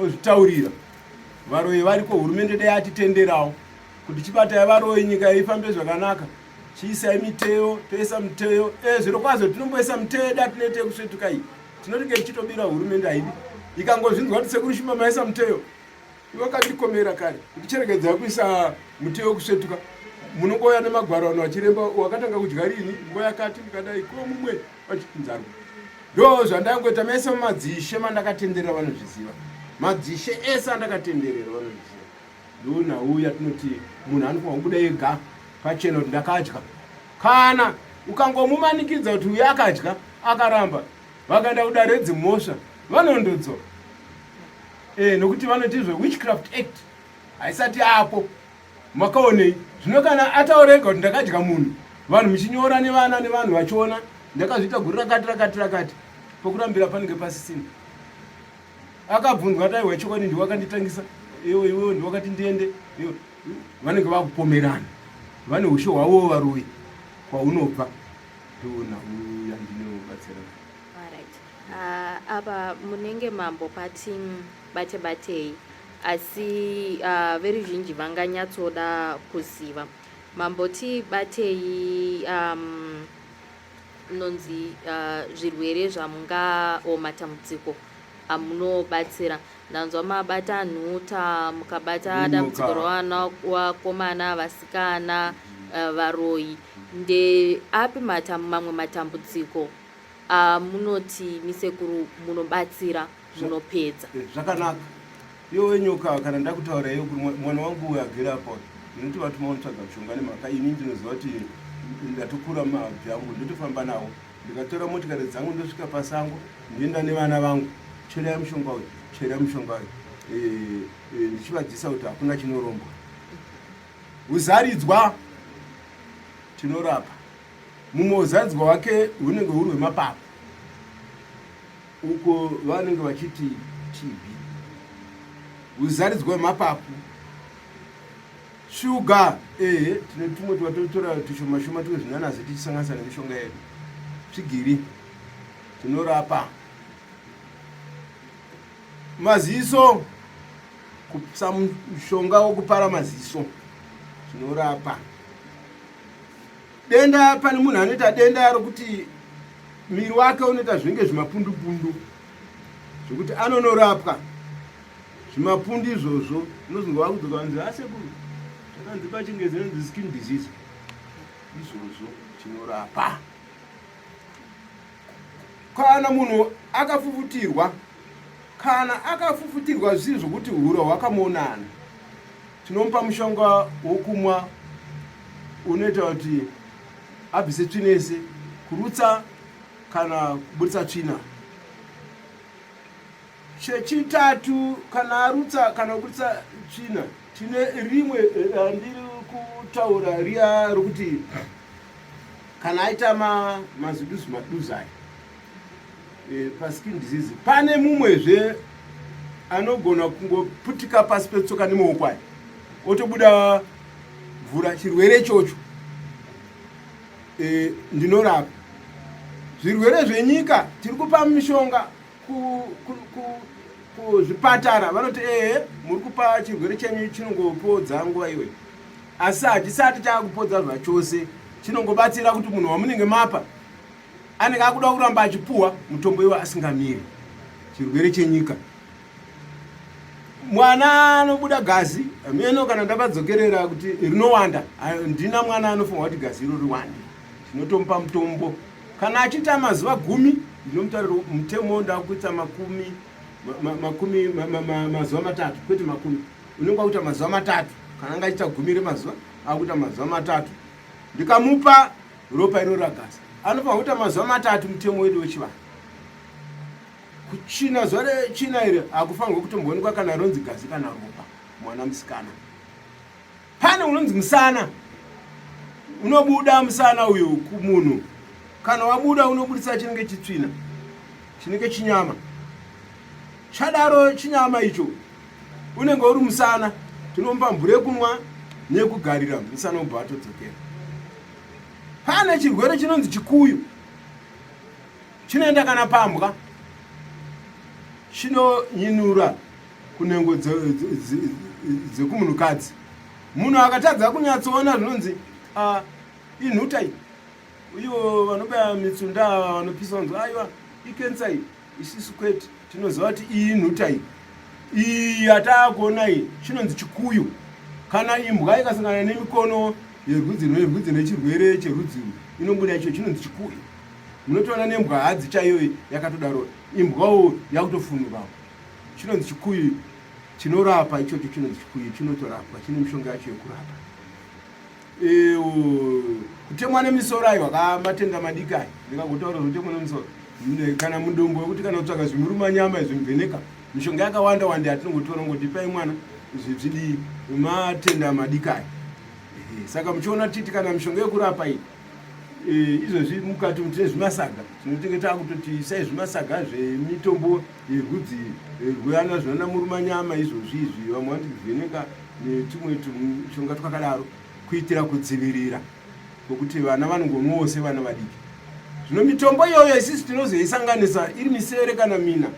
ozvitaurira varoyi variko hurumende dai atitenderawo kuti chibatai varoyi nyika ifambe zvakanaka chiisai miteyo toisa miteyo e zviro kwazvo tinomboisa miteyo yedu atinoita yekusvetuka iyi tinotenge tichitobira hurumende haidi ikangozvinzwa kuti sekuru shumba maisa muteyo iwe kandikomera kare kuti cheregedzai kuisa muteyo wekusvetuka munongouya nemagwaro vanhu vachiremba wakatanga kudya rini nguva yakati ndikadai ko mumwe vachinzarwa ndo zvandangoita mese mumadzishe mandakatenderera vanozviziva madzishe ese andakatenderera vanozviziva. Ndonhau yatinoti munhu anofanirwa kubuda ega pachena kuti ndakadya. Kana ukangomumanikidza kuti uyu akadya akaramba, vakaenda kudare redzimhosva vanondodzora. E, nokuti vanoti izvo Witchcraft Act haisati apo. Makaonei? Zvino kana ataura ega kuti ndakadya munhu, vanhu muchinyora nevana nevanhu vachiona ndakazviita guri rakati rakati rakati, pokurambira panenge pasisina. Akabvunzwa ati aiwa chokwadi ndiwe wakanditangisa, iwe iwewe ndiwe wakati ndiende. Iwe vanenge vakupomerana, vane ushe hwavo varoyi kwaunobva. Ndoona uya ndinobatsira. Alright. Apa munenge mambo pati bate batei asi veruzhinji vanganyatsoda kuziva mamboti batei nonzi zvirwere zvamunga o matambudziko amunobatsira. Ndanzwa mabata nhuta, mukabata dambudziko revana vakomana, vasikana, varoyi. Ndeapi mamwe matambudziko amunoti misekuru munobatsira munopedza? Zvakanaka. Iwe nyoka kana ndakutaura iyo kuti mwana wangu uyu agere apa ndinoti vatuma unotsvaga mushonga nemhaka ini ndinoziva kuti ndatokura mabvi angu ndotofamba nawo ndikatora motikari dzangu ndosvika pasango ndoenda nevana vangu cherai mushonga uyu cherai mushonga uyu ndichivadzisa kuti hakuna chinorombwa uzaridzwa tinorapa mumwe uzaridzwa wake hunenge huri hwemapapu uko vanenge vachiti TB uzaridzwa hwemapapu shuga ehe tine tumwe twatotora tushoma shoma twezvinanazi tichisanganisa nemishonga yedu tsvigiri tinorapa maziso kupsa mushonga wokupara maziso tinorapa denda pane munhu anoita denda rokuti miri wake unoita zvinenge zvimapundupundu zvekuti anonorapwa zvimapundu izvozvo unozonge wakudzoka vanzi asekuru zvakanzi pachingezi inonzi skin disease izvozvo tinorapa kana munhu akafufutirwa kana akafufutirwa zvisiri zvokuti hura hwakamuonana tinomupa mushonga wokumwa unoita kuti abvise tsvina yese kurutsa kana kuburitsa tsvina Chechitatu, kana arutsa kana kuburitsa tsvina, tine rimwe randiri kutaura riya rokuti kana aita maziduzi maduzi aya paskin disease, pane mumwezve anogona kungoputika pasi petsoka nemaoko aya otobuda mvura, chirwere ichocho. Ndinorapa zvirwere zvenyika, tiri kupa mishonga kuzvipatara vanoti ehe muri kupa chirwere chenyu chinongopodza nguva iyoyo, asi hachisati chaakupodza zvachose, chinongobatsira kuti munhu wamunenge mapa anenge akuda kuramba achipuhwa mutombo iwo asingamiri. Chirwere chenyika, mwana anobuda gazi meno kana ndavadzokerera kuti rinowanda, ndina mwana anofunga kuti gazi iro riwande, tinotomupa mutombo kana achiita mazuva 10 ndinomutaurira mutemo ndakuita makumi makumi mazuva 3 kwete 10, unenge wakuita mazuva 3 kana anga achiita 10 remazuva akuita mazuva 3, ndikamupa ropa iro ragazi anofanira kuita mazuva 3 mutemo wedu wechivanhu. Kuchina zuva rechina iri hakufanirwe kutomboonekwa kana ronzi gazi kana ropa mwana musikana. Pane unonzi musana unobuda, musana uyu kumunhu kana wabuda unobudisa chinenge chitsvina chinenge chinyama, chadaro chinyama icho unenge uri musana, tinomupa mvura yekunwa neyekugarira, musana ubva watodzokera. Pane chirwere chinonzi chikuyu chinoenda kana pambwa, chinonyinura kunhengo dzekumunhukadzi. Munhu akatadza kunyatsoona zvinonzi inhuta iyi, ivo vanobaya mitsunda vanopisa vanzi aiwa ikensa iyi, isisu kwete, tinoziva kuti iyi inhuta iyi, iyi yataakuona iyi chinonzi chikuyu. Kana imbwa ikasangana nemikono yerudzi nerudzi nechirwere cherudzi inobuda icho chinonzi chikuyu. Munotoona nembwa hadzi chaiyo yakatodaro, imbwawo yakutofunurawo, chinonzi chikuyu. Chinorapa ichocho chinonzi chikuyu, chinotorapwa, chine mishonga yacho yekurapa. Kutemwa nemisoro aiwa ka matenda madiki aya, ndingagotaura zvotemwa nemisoro kana mudombo wekuti kana kutsvaga zvimuruma nyama izvi muvheneka mishonga yakawanda wanda yatinongotora ngoti pai mwana zvidii matenda madiki aya. Saka muchiona titi kana mishonga yekurapa iyi izvozvi mukati umu tine zvimasaga tinotenge takutoti isai zvimasaga zvemitombo yerudzi rweana zvana murumanyama izvozvi izvi vamwe vanoti vheneka netumwe tumishonga twakadaro kuitira kudzivirira kwekuti vana vanongonwawo sevana vadiki. Zvino mitombo iyoyo isisi tinozoisanganisa iri misere kana mina.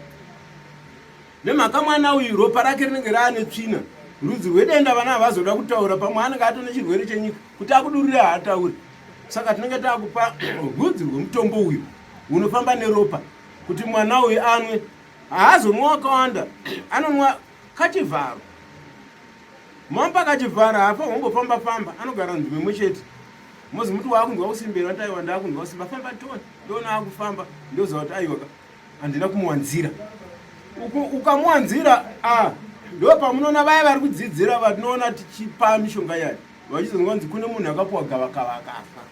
Nemhaka mwana uyu ropa rake rinenge raane tsvina, rudzi rwedenda vana havazoda kutaura, pamwe anenge atone chirwere chenyika kuti akudurire haatauri. Saka tinenge takupa rudzi rwemutombo uyu unofamba neropa kuti mwana uyu anwe. Haazonwa wakawanda, anonwa kachivharo. Mamupa kachivharo haafa wongofamba famba, anogara nzvimbo imwe chete. Mozimuti waakunzwa kusimbirwa, aiwa ndaakunzwa kusimba, famba tone, ndoona akufamba, ndoziva kuti aiwa handina kumuwanzira. Ukamuwanzira ah, ndo pamunoona vaya vari kudzidzira vatinoona tichipa mishonga yayo vachizonzwa kunzi kune munhu akapuwa gavakava akafa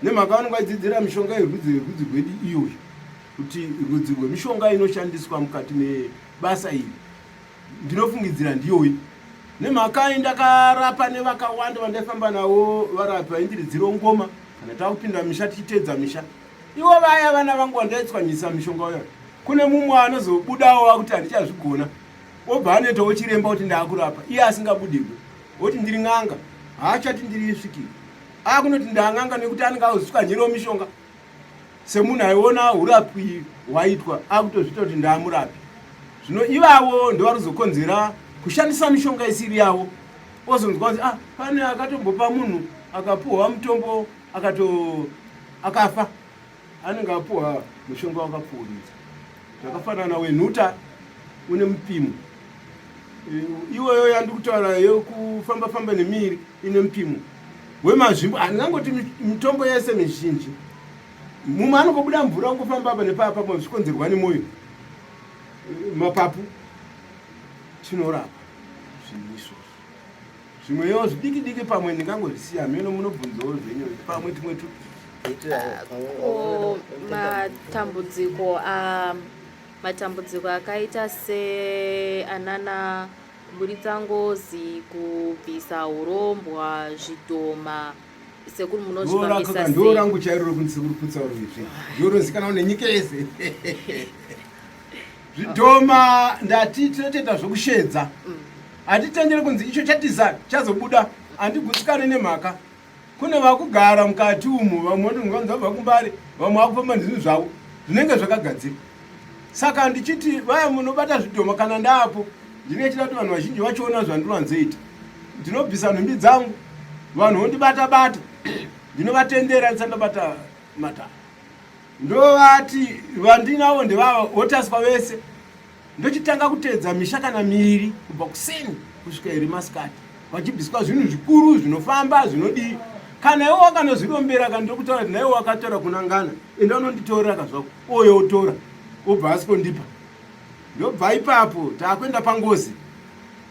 nemhaka vanenge vachidzidzira mishonga yerudzi rwerudzi rwedu iyoyo kuti rudzi rwemishonga inoshandiswa mukati mebasa iri ndinofungidzira ndiyoyi nemhaka ndakarapa nevakawanda vandaifamba navo varapi vaindiridzirawo ngoma kana takupinda misha tichiteedza misha ivo vaya vana vangu vandaitswanyisa mishonga uyo kune mumwe anozobudawo akuti handichazvigona obva anoitawo chiremba kuti ndaakurapa iye asingabudirwe oti ndiri n'anga haachati ndiri svikiro akunoti ndaan'anga nekuti anenge azoswanyirawo mishonga semunhu aiona urapwi hwaitwa akutozviita kuti ndaamurapi. Zvino ivavo ndovarizokonzera kushandisa mishonga isiri yavo, ozonzwa kunzi ah, pane akatombopa munhu akapuhwa mutombo akato akafa, anenge apuhwa mushonga wakapfuuridza. Zvakafanana wenhuta une mupimo iyoyo yandikutaura yekufamba famba nemiiri ine mupimo wemazvimbo. Handingangoti mitombo yese mizhinji, mumwe anongobuda mvura ungofamba apa nepapa pamwe zvichikonzerwa nemwoyo, mapapu. Tinorapa zvinhu izvozvo, zvimwewo zvidiki diki pamwe ndingangozvisiya meno, munobvunzawo zvenyu pamwe tumwe tu. Ko matambudziko a matambudziko akaita seanana kuburitsa ngozi, kubvisa hurombwa, zvidhoma, sekuru munozvifambisa sei? Ndo rangu chairo rokunzi sekuru putsa uruzvi ndorozikanwa nenyika yese. Zvidhoma ndati tinotoita zvokushedza, hatitenderi kunzi icho chatiza chazobuda. Handigutsikane nemhaka kune vakugara mukati umu, vamwe vanonzi vabva kumbare, vamwe vakufamba nezvinhu zvavo zvinenge zvakagadzirwa. Saka ndichiti vaya munobata zvidhoma, kana ndaapo ndinenge chida kuti vanhu vazhinji vachiona zvandinowanzoita. Ndinobvisa nhumbi dzangu, vanhu vondibata bata, ndinovatendera ndisati ndabata matare. Ndovati vandinavo ndevava votaswa vese, ndochitanga kuteedza misha kana miiri kubva kuseni kusvika iri masikati, vachibviswa zvinhu zvikuru zvinofamba zvinodii. Kana iwe wakanozvirombera, kana ndokutaura kuti naiwe wakatora kuna ngana, enda unonditorera kazvako, oyo otora obva asikondipa. Ndobva ipapo takuenda pangozi.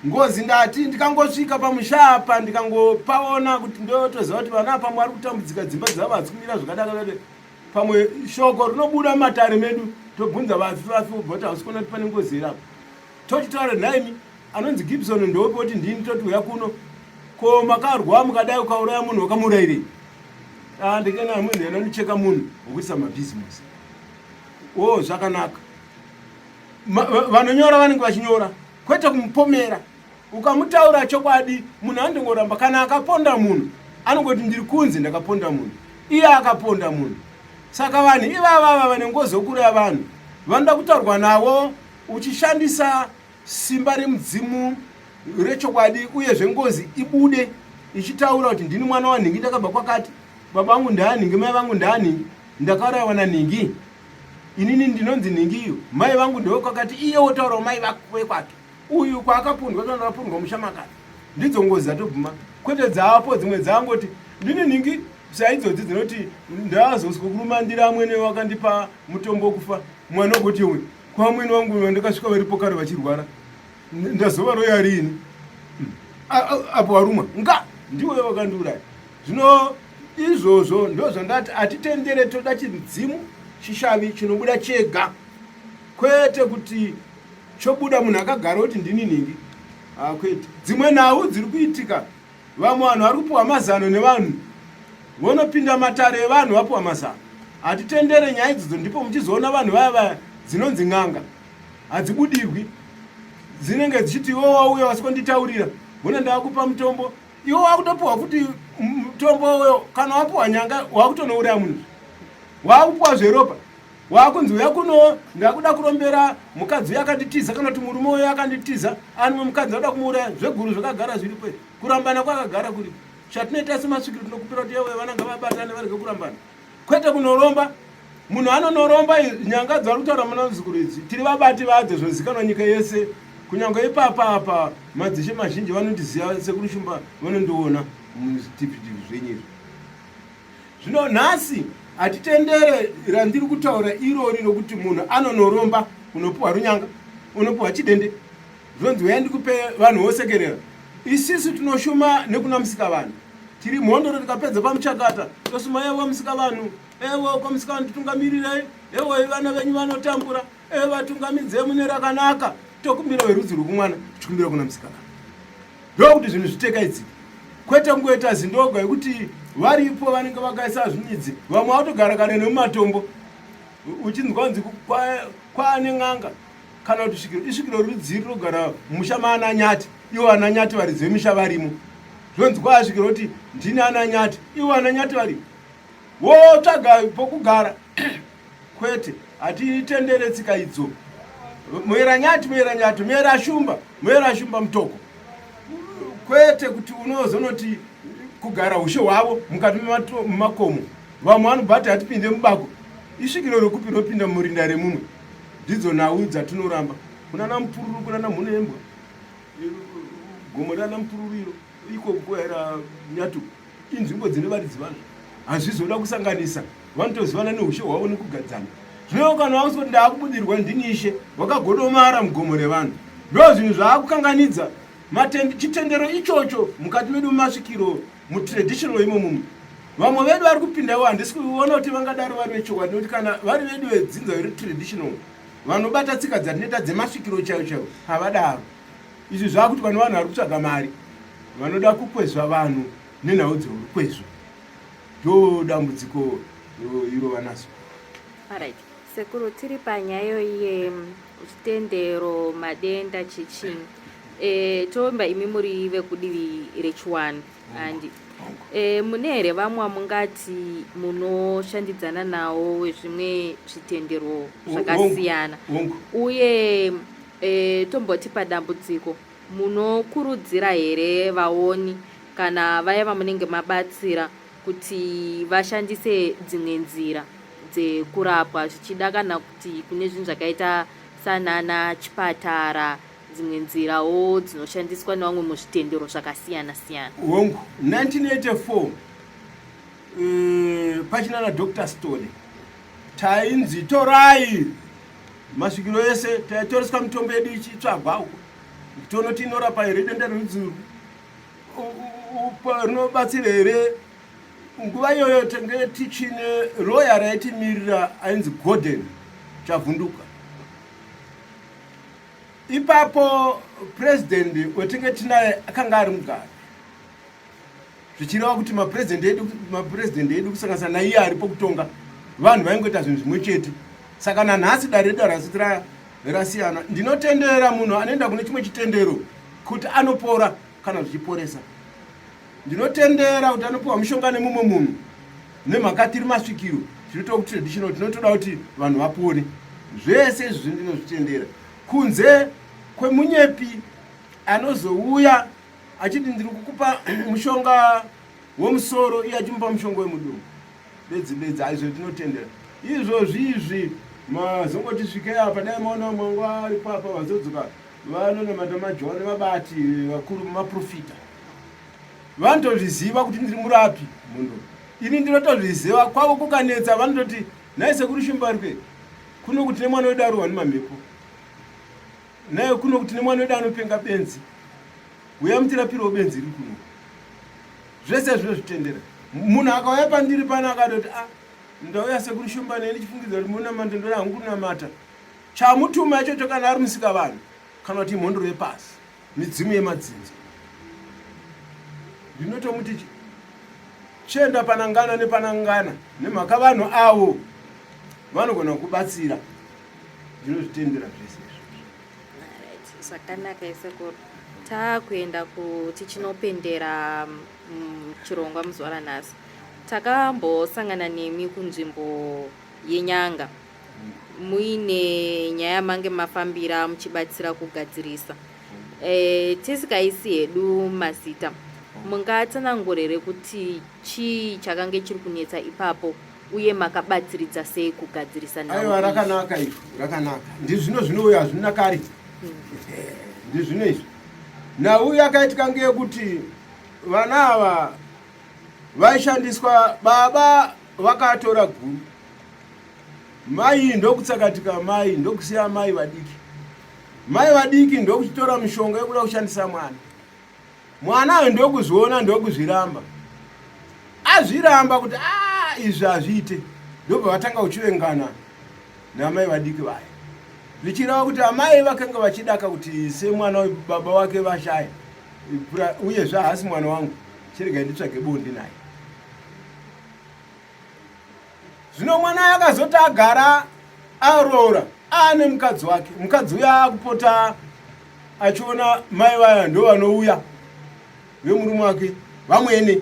Ngozi ndati ndikangosvika pamusha apa ndikangopaona kuti ndotoziva kuti vana pamwe vari kutambudzika, dzimba dzavo hadzi kumira zvakadaka, pamwe shoko rinobuda mumatare medu, tobvunza vafi, vafi vobva kuti hausi kuona kuti pane ngozi here apa. Tochitaura nhaimi anonzi Gibson ndopi, oti ndini, toti uya kuno, ko makarwa mukadai ukauraya munhu wakamuurairei? Ah, ndikena munhu anondicheka munhu wokuisa mabhizimusi. O, zvakanaka, vanonyora vanenge vachinyora kwete kumupomera. Ukamutaura chokwadi munhu anondongoramba. Kana akaponda munhu anongoti ndiri kunzi ndakaponda munhu, iye akaponda munhu. Saka vanhu ivavava vane ngozi yokuraya vanhu vanoda kutaurwa navo uchishandisa simba remudzimu rechokwadi, uyezve ngozi ibude ichitaura kuti ndini mwana wanhingi, ndakabva kwakati, baba vangu ndaanhingi, mai vangu ndaanhingi, ndakaurayiwa nanhingi, inini ndinonzi nhingi iyo, mai vangu ndewekwakati, iye wotaurawo mai vekwake uyu kwaakapundwa kana akapundwa musha makati. Ndidzo ngozi dzatobvuma, kwete dzaapo dzimwe dzaangoti ndini nhingi saidzodzi dzinoti ndazoswa kurumandira amwene wakandipa mutombo wekufa mwana wagoti yowe kwamwene wangu ndakasvika varipo kare vachirwara. Ndazova roya rini apo warumwa nga ndiwe wakandiuraya. Zvino izvozvo ndozvandati hatitendere, toda chimudzimu chishavi chinobuda chega, kwete kuti chobuda munhu akagara kuti ndini nhingi. Kwete. Dzimwe nhau dziri kuitika, vamwe vanhu vari kupiwa mazano nevanhu, vonopinda matare evanhu vapiwa mazano. Hatitendere nyaya idzodzo. Ndipo muchizoona vanhu vaya vaya dzinonzi n'anga hadzibudirwi, dzinenge dzichiti iwe wauya wasikonditaurira, hona ndakupa mutombo, iwe wakutopiwa futi mutombo uyo. Kana wapiwa nyanga, wakutonouraya munhu, wakupiwa zveropa, wakunzi uya kuno, ndakuda kurombera mukadzi uyo akanditiza, kana kuti murume uyo akanditiza, anumwe mukadzi akuda kumuuraya. Zveguru zvakagara zviripo, kurambana kwakagara kuripo. Chatinoita semasvikiro, tinokupira kuti yewe vana ngavabatane, varege kurambana, kwete kunoromba. Munhu anonoromba nyanga dzavari kutaura muna muzukuru idzi, tiri vabati vadzo, zvozikanwa nyika yese. Kunyange ipapa apa madzishe mazhinji vanondiziva, Sekuru Shumba vanondiona muzvitivhitivi zvenyu izvi. Zvino nhasi hatitendere randiri kutaura irori rokuti munhu anonoromba, unopiwa runyanga, unopiwa chidende, zvonzi uya ndikupe, vanhu vosekerera. Isisu tinoshuma nekuna Musika vanhu, tiri mhondoro. Tikapedza pamuchakata tosuma, ewo Musika vanhu, ewo kwaMusika vanhu, titungamirirei, ewo vana venyu vanotambura, ewe vatungamidzei mune rakanaka. Tokumbira werudzi rwekumwana, tichikumbira kuna Musika vanhu, ndokuti zvinhu zvitekaidzike, kwete kungoita zindoga yekuti varipo vanenge vakaisa zvinyidzi, vamwe vatogara kana nemumatombo, uchinzwa kunzi kwaane n'anga kana kuti svikiro. Isvikiro rudziri rogara musha maana Nyati, ivo ana Nyati varidzi vemisha varimo? Zvonzi kwaasvikiro kuti ndini ana Nyati, ivo ana Nyati varimo, wotsvaga pokugara. Kwete, hatitendere tsika idzo. Muera Nyati, muera Nyati, muera Shumba, muera Shumba Mutoko, kwete kuti unozonoti kugara ushe hwavo mukati memakomo. Vamwe vanobva ti hatipinde mubako. Isvikiro rokupi rinopinda murinda remumwe? Ndidzo nhau dzatinoramba. Kunana Mupururu, kunana Mhunembwa, gomo rana Mupururu iro, iko kuera Nyatu, inzvimbo dzine varidzi vazvo. Hazvizoda kusanganisa, vanotozivana neushe hwavo nekugadzana. Zvino kana wakuti kuti ndaakubudirwa, ndini ishe, wakagodomara mugomo revanhu, ndo zvinhu zvaakukanganidza chitendero ichocho mukati medu mumasvikiro, mutraditional imomumu. Vamwe vedu vari kupindawo, handisi kuona kuti vangadaro vari vechokwadi, nekuti kana vari vedu vedzinza vetraditional vanobata tsika dzatinoita dzemasvikiro chaivo chaivo, havadaro. Izvi zvakuti vane vanhu vari kutsvaga mari, vanoda kukwezva vanhu nenhau dzerukwezvo, ndo dambudziko iro vanazo. Alright. Sekuru, tiri panyaya yezvitendero, madenda, chichii. Toomba imi muri vekudivi rechiwani handi? Mune here vamwe vamungati munoshandidzana nawo wezvimwe zvitendero zvakasiyana? Uye tomboti padambudziko, munokurudzira here vaoni kana vaya vamunenge mabatsira kuti vashandise dzimwe nzira dzekurapwa, zvichida kana kuti kune zvinhu zvakaita sanana chipatara, dzimwe nzirawo dzinoshandiswa nevamwe muzvitendero zvakasiyana siyana? Hongu. 1984, pachina naDr Stone, tainzi torai masvikiro ese, taitoreswa mitombo yedu ichitsvagwa uko, tonoti inorapa here denda rerudzi rinobatsira here. Nguva iyoyo tenge tichine roya raitimirira ainzi Gordon Chavhunduka. Ipapo purezidendi wetinge tinaye akanga ari Mugabe, zvichireva kuti mapurezidendi edu kusanganisa naiye aripo kutonga, vanhu vaingoita zvinhu zvimwe chete. Saka nanhasi dare redu harasiti rasiyana. Ndinotendera munhu anoenda kune chimwe chitendero kuti anopora kana zvichiporesa. Ndinotendera kuti anopiwa mushonga nemumwe munhu, nemhaka tiri masvikiro, tinoita kutraditional, tinotoda kuti vanhu vapone. Zvese izvi ndinozvitendera, kunze kwemunyepi anozouya achiti ndiri kukupa mushonga wemusoro, iye achimupa mushonga wemudumbu bedzi bedzi. Aizvo tinotendera izvozvi. Izvi mazongoti svikei apa, dai maona mwangu aripo apa, vazodzoka vanonamata majohani, vabati vakuru, maprofita vanotozviziva kuti ndiri murapi munhu. Ini ndinotozviziva kwavo kukanetsa, vanototi, "Nhai Sekuru Shumbarwe, kuno kuti nemwana wedu arohwa nemamhepo." naye kuno kuti nemwana wedu anopenga benzi uya mutirapirewo benzi riri kuno zvese zvinozvitendera munhu akauya pandiri pano akatoti a ah, ndauya sekuru shumba nei ndichifungidza kuti munamata ndoda hangu kunamata chamutuma ichocho kana ari musika vanhu kana kuti imhondoro yepasi midzimu yemadzinza ndinotomuti chienda panangana nepanangana nemhaka vanhu avo vanogona kubatsira ndinozvitendera zvese izvozvo zvakanaka isekuru takuenda kuti chinopendera mm, chirongwa muzuva ranhasi takambosangana nemi kunzvimbo yenyanga muine nyaya yamange mafambira muchibatsira kugadzirisa e, tisikaisi hedu mazita mungatsanangura here kuti chii chakange chiri kunetsa ipapo uye makabatsiridza sei kugadzirisa aiwa rakanaka izvo rakanaka ndizvino zvinouya hazvina kare hmm. ndizvino izvi nhau yakaitika ngeyekuti vana ava vaishandiswa baba vakatora guru mai ndokutsakatika mai ndokusiya mai vadiki mai vadiki ndokuchitora mishonga yekuda kushandisa mwana mwana uyu ndokuzviona ndokuzviramba azviramba kuti a ah, izvi hazviite ndobva vatanga kuchivengana naamai vadiki vaya zvichireva kuti amai vakanga vachidaka kuti semwana baba wake vashaya uyezve haasi mwana wangu chiregai nditsvage bonde naye Zvino mwana akazoti agara aroora aane mukadzi wake, mukadzi uya akupota achiona mai vaya ndo vanouya vemurume wake vamwene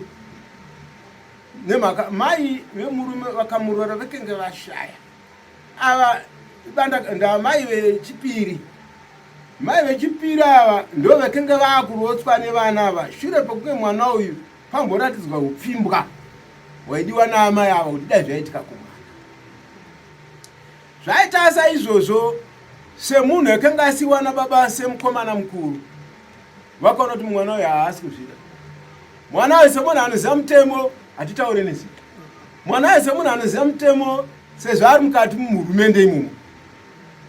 nemhaka mai vemurume vakamuroora vekenge vashaya ava banda ndamai vechipiri mai vechipiri ava ndo vekenge vakurotswa nevana ava shure pekunge mwana uyu pamboratidzwa upfimbwa hwaidiwa naamai ava kuti dai zvaitika kumwana zvaita saizvozvo semunhu akanga asiwa nababa semukomana mukuru vakaona kuti mwana uyu haasi kuzvida mwana uyu semunhu anoziva mutemo hatitaure nezita mwana uyu semunhu anoziva mutemo sezvo ari mukati muhurumende imomo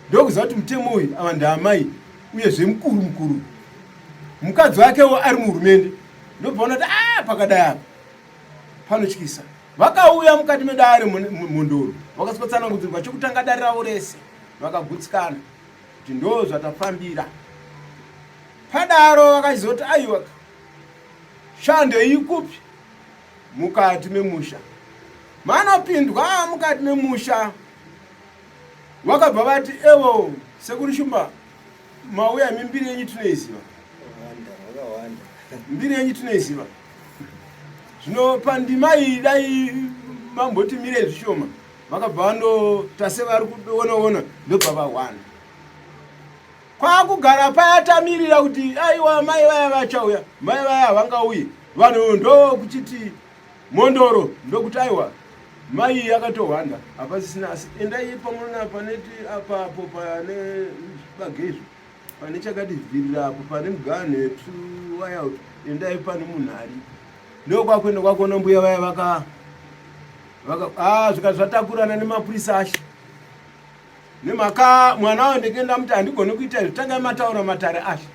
ndokuziva kuti mutemo uyu ava ndaamai uyezve mukuru mukuru mukadzi wakewo ari muhurumende ndobva unoti a ah, pakadai apa panotyisa vakauya mukati medare mhondoro vakaswatsanangudzirwa chokutanga dare ravo rese vakagutsikana kuti ndo zvatafambira padaro vakachizoti aiwa shando iyi kupi mukati memusha manopindwa mukati memusha vakabva vati evo sekuru shumba Mauya imi mbiri yenyu tinoiziva. Mbiri yenyu tinoiziva. Zvino pandima iyi dai mamboti mire zvishoma vakabva vandoita sevari kuona ona ndobva vahwana. Kwakugara paya tamirira kuti aiwa mai vaya vachauya, mai vaya havangauyi. Vanhu ndokuchiti Mhondoro ndokuti aiwa mai iyi yakatohwanda hapasisina asi endai pamunoona paneti apapo pane zvibage izvo pane chakati vhirira apo pane muganhu yetuwaya endai pane munhu aripo ndokwakuenda kwakuona mbuya vaya vaka vaka ah zvikati zvatakurana nemapurisa ashe nemhaka mwana wayo ndikenda muti handigoni kuita izvi tangai mataura matare ashe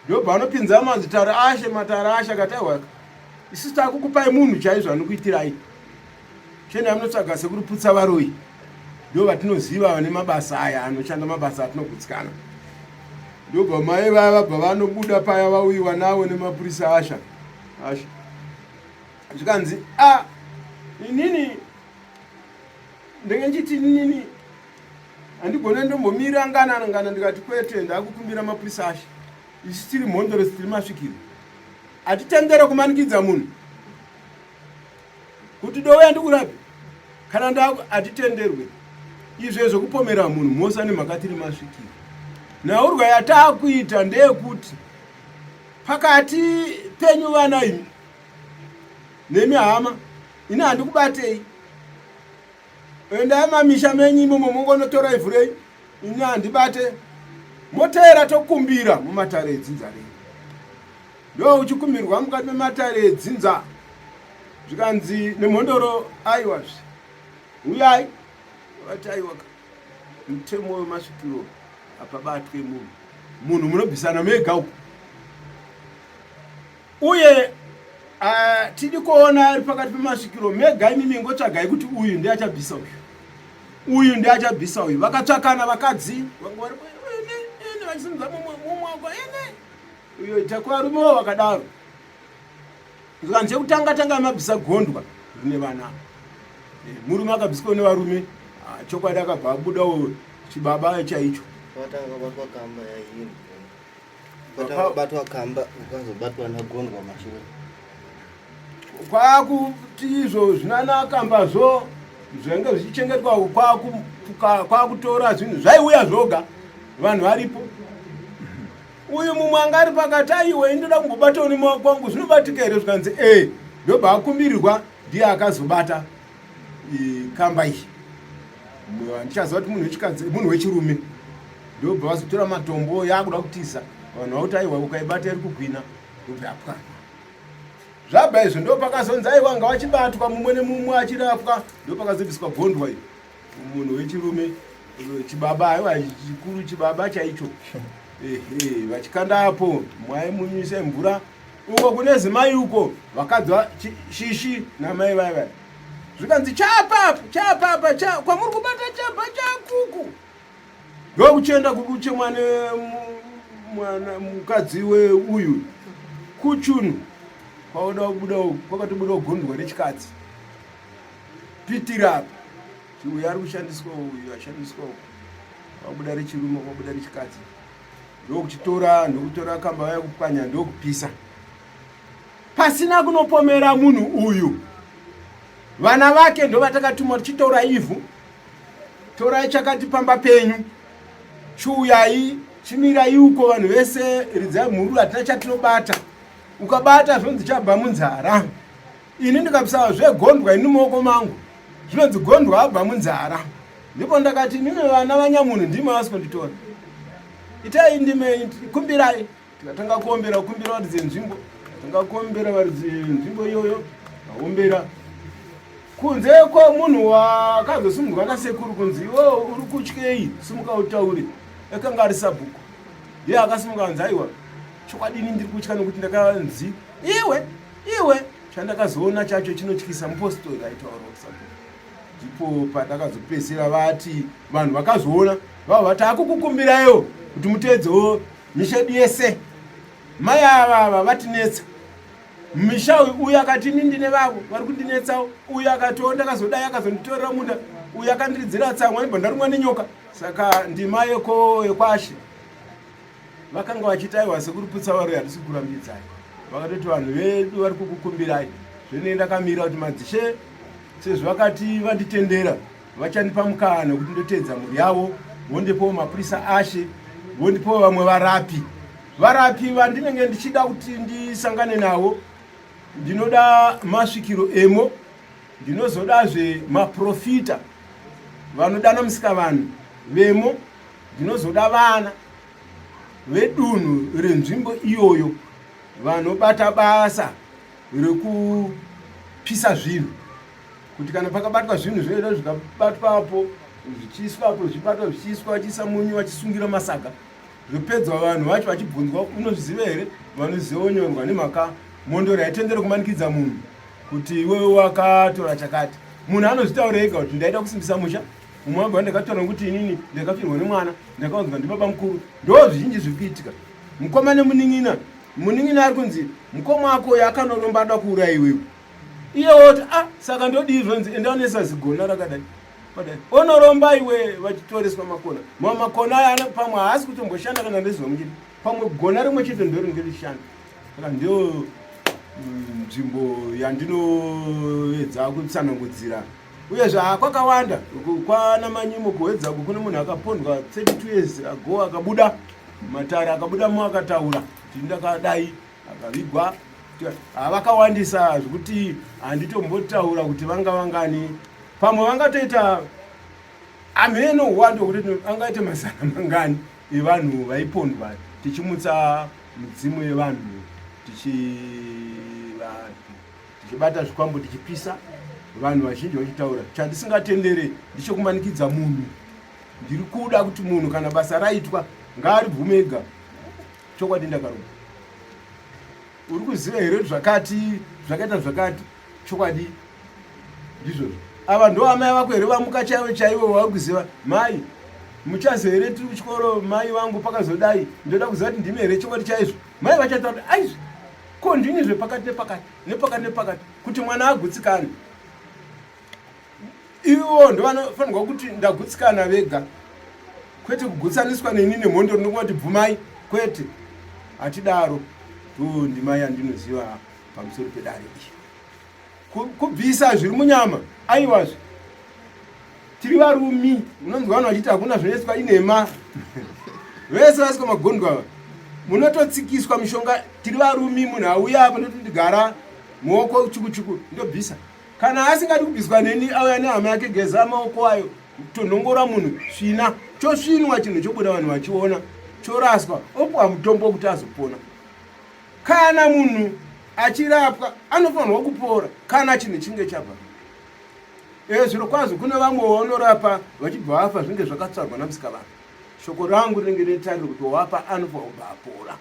ndobva anopinza mazitare ashe matare ashe akati aiwa isusu takukupai munhu chaizvo anokuitirai chiendai munotsvaga sekuru putsa varoyi ndo vatinoziva vane mabasa aya anoshanda mabasa atinogutsikana ndobva mai vaya vabva vanobuda paya vauyiwa nawo nemapurisa asha asha zvikanzi a ah, inini ndenge nchiti inini handigone ndombomira ngana ngana ndikati kwete ndakukumbira mapurisa ashe isu tiri mhondoro tiri masvikiro hatitendere kumanikidza munhu kuti douya ndikurape kana nda hatitenderwe izvo zvekupomera munhu mhosva nemhaka tiri masvikiro nhaurwa yataakuita ndeyekuti pakati penyu vana imi nemi hama ini handikubatei Endai mamisha menyu imomo mongonotora ivhu renyu, ini handibate. Moteera tokumbira mumatare edzinza renyu. Ndo uchikumbirwa mukati mematare edzinza zvikanzi nemhondoro aiwazve uyai vati aiwaka mutemo wemasvikiro hapabatwe munhu. Munhu munobvisana mega uko. Uye tidi kuona ari pakati pemasvikiro mega imimi ngotsvagai kuti uyu ndiye achabvisa uyu. Uyu ndiye achabvisa uyu. Vakatsvakana vakadzi vanga vari ene vachisimudza mumwe wako ene. Uyo ita kuvarumewo vakadaro. Zvikanzi chekutanga tanga mabvisa gondwa rine vana. Eh, murume akabviswa nevarume ah, chokwadi akabva abudawo chibaba chaicho. Watanga kubatwa kamba yaini. Watanga kubatwa kamba ukazobatwa nagondwa mashure. Kwakuti izvo zvinana kambazvo zvainge zvichichengetwa kwakutora zvinhu zvaiuya zvoga vanhu varipo. Uyu mumwe anga ari pakati aiwa ini ndoda kumbobatawo nemaoko angu zvinobatika here zvikanzi ee ndobva akumbirirwa ndiye akazobata kamba iyi handichaziva kuti munhu wechikadzi munhu wechirume ndobva vazotora matombo yaakuda kutiza vanhu vakuti aiwa ukaibata iri kugwina ndobva yapwana zvabva izvo ndopakazonzi aiwa ngawachibatwa mumwe nemumwe achirapwa ndopakazobviswa gondwa iyo munhu wechirume chibaba aiwa chikuru chibaba chaicho ehe vachikanda apo mwai munyise mvura uko kune zimai uko vakadzwa shishi namai vai vai zvikanzi chapapa chapapa cha kwamuri kubata chabva chakuku ndokuchienda kukuche mwana mwana mukadzi weuyu kuchunu kwaoda kubuda kwakatobuda gondwa rechikadzi pitira apa kuti uyu ari kushandiswa uyu ashandiswa uku kwabuda rechirume kwabuda rechikadzi ndokuchitora ndokutora kamba vaya kupwanya ndokupisa pasina kunopomera munhu uyu vana vake ndovatakatuma tichitora ivhu torai chakati pamba penyu chiuyai chimirai uko vanhu vese ridzai mhuru hatina chatinobata ukabata zvonzi chabva munzara ini ndikabisa zvegondwa ini mumaoko mangu zvinonzi gondwa abva munzara ndipo ndakati imimi vana vanyamunhu ndimi vasi kunditora itai ndime kumbirai tikatanga kuombera kukumbira varidzi venzvimbo tanga kuombera varidzi venzvimbo iyoyo vaombera kunze kwemunhu wakazosimudzwa nasekuru kunzi iwe uri kutyei simuka utaure akanga ari sabhuku ndiye akasimuka anzi aiwa chokwadi ini ndiri kutya nokuti ndakanzi iwe iwe chandakazoona chacho chinotyisa mupostori aitaura sabhuku ndipo pandakazopedzisira vati vanhu vakazoona vava vati akukukumbiraiwo kuti muteedzewo misha yedu yese mai ava ava vatinetsa misha uyu uyu akati ini ndine vavo vari kundinetsawo uyu akatiwo ndakazodai akazonditorera munda uyu akandiridzira tsamwa ndibva ndarumwa nenyoka saka ndima yeko yekwashe Vakanga vachiti aiwa sekuru Putsawaroyi hatisi kukurambidzai. Vakatoti vanhu vedu vari kukukumbirai. Zvene ndakamira kuti madzishe sezvo vakati vanditendera vachandipa mukana wekuti ndoteedza mhuri yavo vondipawo mapurisa ashe vondipawo vamwe varapi varapi vandinenge ndichida kuti ndisangane navo ndinoda masvikiro emo ndinozodazve maprofita vanodana musikavanhu vemo Ndinozoda vana vedunhu renzvimbo iyoyo vanobata basa rekupisa zvinhu kuti kana pakabatwa zvinhu zvinoita zvikabatwapo zvichiiswapo zvichibatwa zvichiiswa vachiisa munyu vachisungira masaga zvopedzwa vanhu vacho vachibvunzwa unozviziva here vanoziva onyorwa nemhaka mhondoro haitendere kumanikidza munhu kuti iwewe wakatora chakati munhu anozvitaura ega kuti ndaida kusimbisa musha Mumwe wabva ndakatora nokuti inini ndakafirwa nemwana ndakaudzwa ndibaba mukuru ndo zvizhinji zviri kuitika mukoma nemunin'ina munin'ina ari kunzi mukoma wako uyo akanoromba ada kuuraya iwewe iye woti ah saka ndodii zvonzi enda unoisa zigona rakadai padai onoromba iwe vachitoreswa makona mamwe makona aya pamwe haasi kutomboshanda kana rezuva muchete pamwe gona rimwe chete ndoringe richishanda saka ndiyo mm, nzvimbo yandinoedza kutsanangudzira uyezve haa kwakawanda kwana manyimo kuhwedza uku kune munhu akapondwa 32 years ago akabuda matare akabuda mo akataura kuti ndakadai akavigwa havakawandisa zvekuti handitombotaura kuti vanga vangani pamwe vangatoita amheno huwando kuti angaite mazana mangani evanhu vaipondwa tichimutsa midzimu yevanhu tichivanhu tichibata zvikwambo tichipisa vanhu vazhinji vachitaura chandisingatendere ndichokumanikidza munhu ndiri kuda kuti munhu kana basa raitwa ngaaribvume ega Chokwadi ndakaromba. Uri kuziva here kuti zvakati zvakaita zvakati? Chokwadi ndizvozvo. Ava ndo amai vako here vamuka chaivo chaivo vauri kuziva? Mai muchazo here tiri kuchikoro mai vangu pakazodai ndoda kuziva kuti ndimi here chokwadi chaizvo. Mai vachataura kuti aizvi ko ndini zvepakati nepakati nepakati nepakati kuti mwana agutsikane. Ivo ndovanofanirwa kuti ndagutsikana vega kwete kugutsaniswa neni nemhondoro ndokungoti bvumai kwete hatidaro to ndimai andinoziva pamusoro pedare iyi kubvisa zviri munyama aiwazve tiri varumi unonzwa vanhu vachiti hakuna zvinoiswa inhema vese vaiswa magondwa ava munototsikiswa mishonga tiri varumi munhu auya apo ndoti ndigara muoko chukuchuku ndobvisa Kana asingadi kubviswa neni auya nehama yake geza maoko ayo tonhongora munhu svina chosvinwa chinhu chobuda vanhu vachiona choraswa opuwa mutombo wekuti azopona. Kana munhu achirapwa anofanirwa kupora kana chinhu chinge chabva. E, zviro kwazvo kune vamwe vanorapa vachibva vafa zvinge zvakatsvarwa namusikavanhu. Shoko rangu rinenge retariro kuti wapa anofanirwa kubva apora.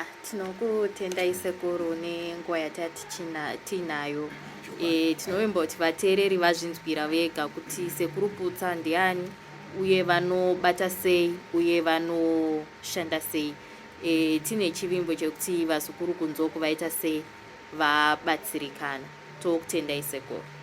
Ah, tinokutendai sekuru nenguva yatatiinayo e, tinovimba kuti vateereri vazvinzwira vega kuti sekuru Putsa ndiani uye vanobata sei uye vanoshanda sei e, tine chivimbo chekuti vazukuru kunzoku vaita sei vabatsirikana tokutendai sekuru.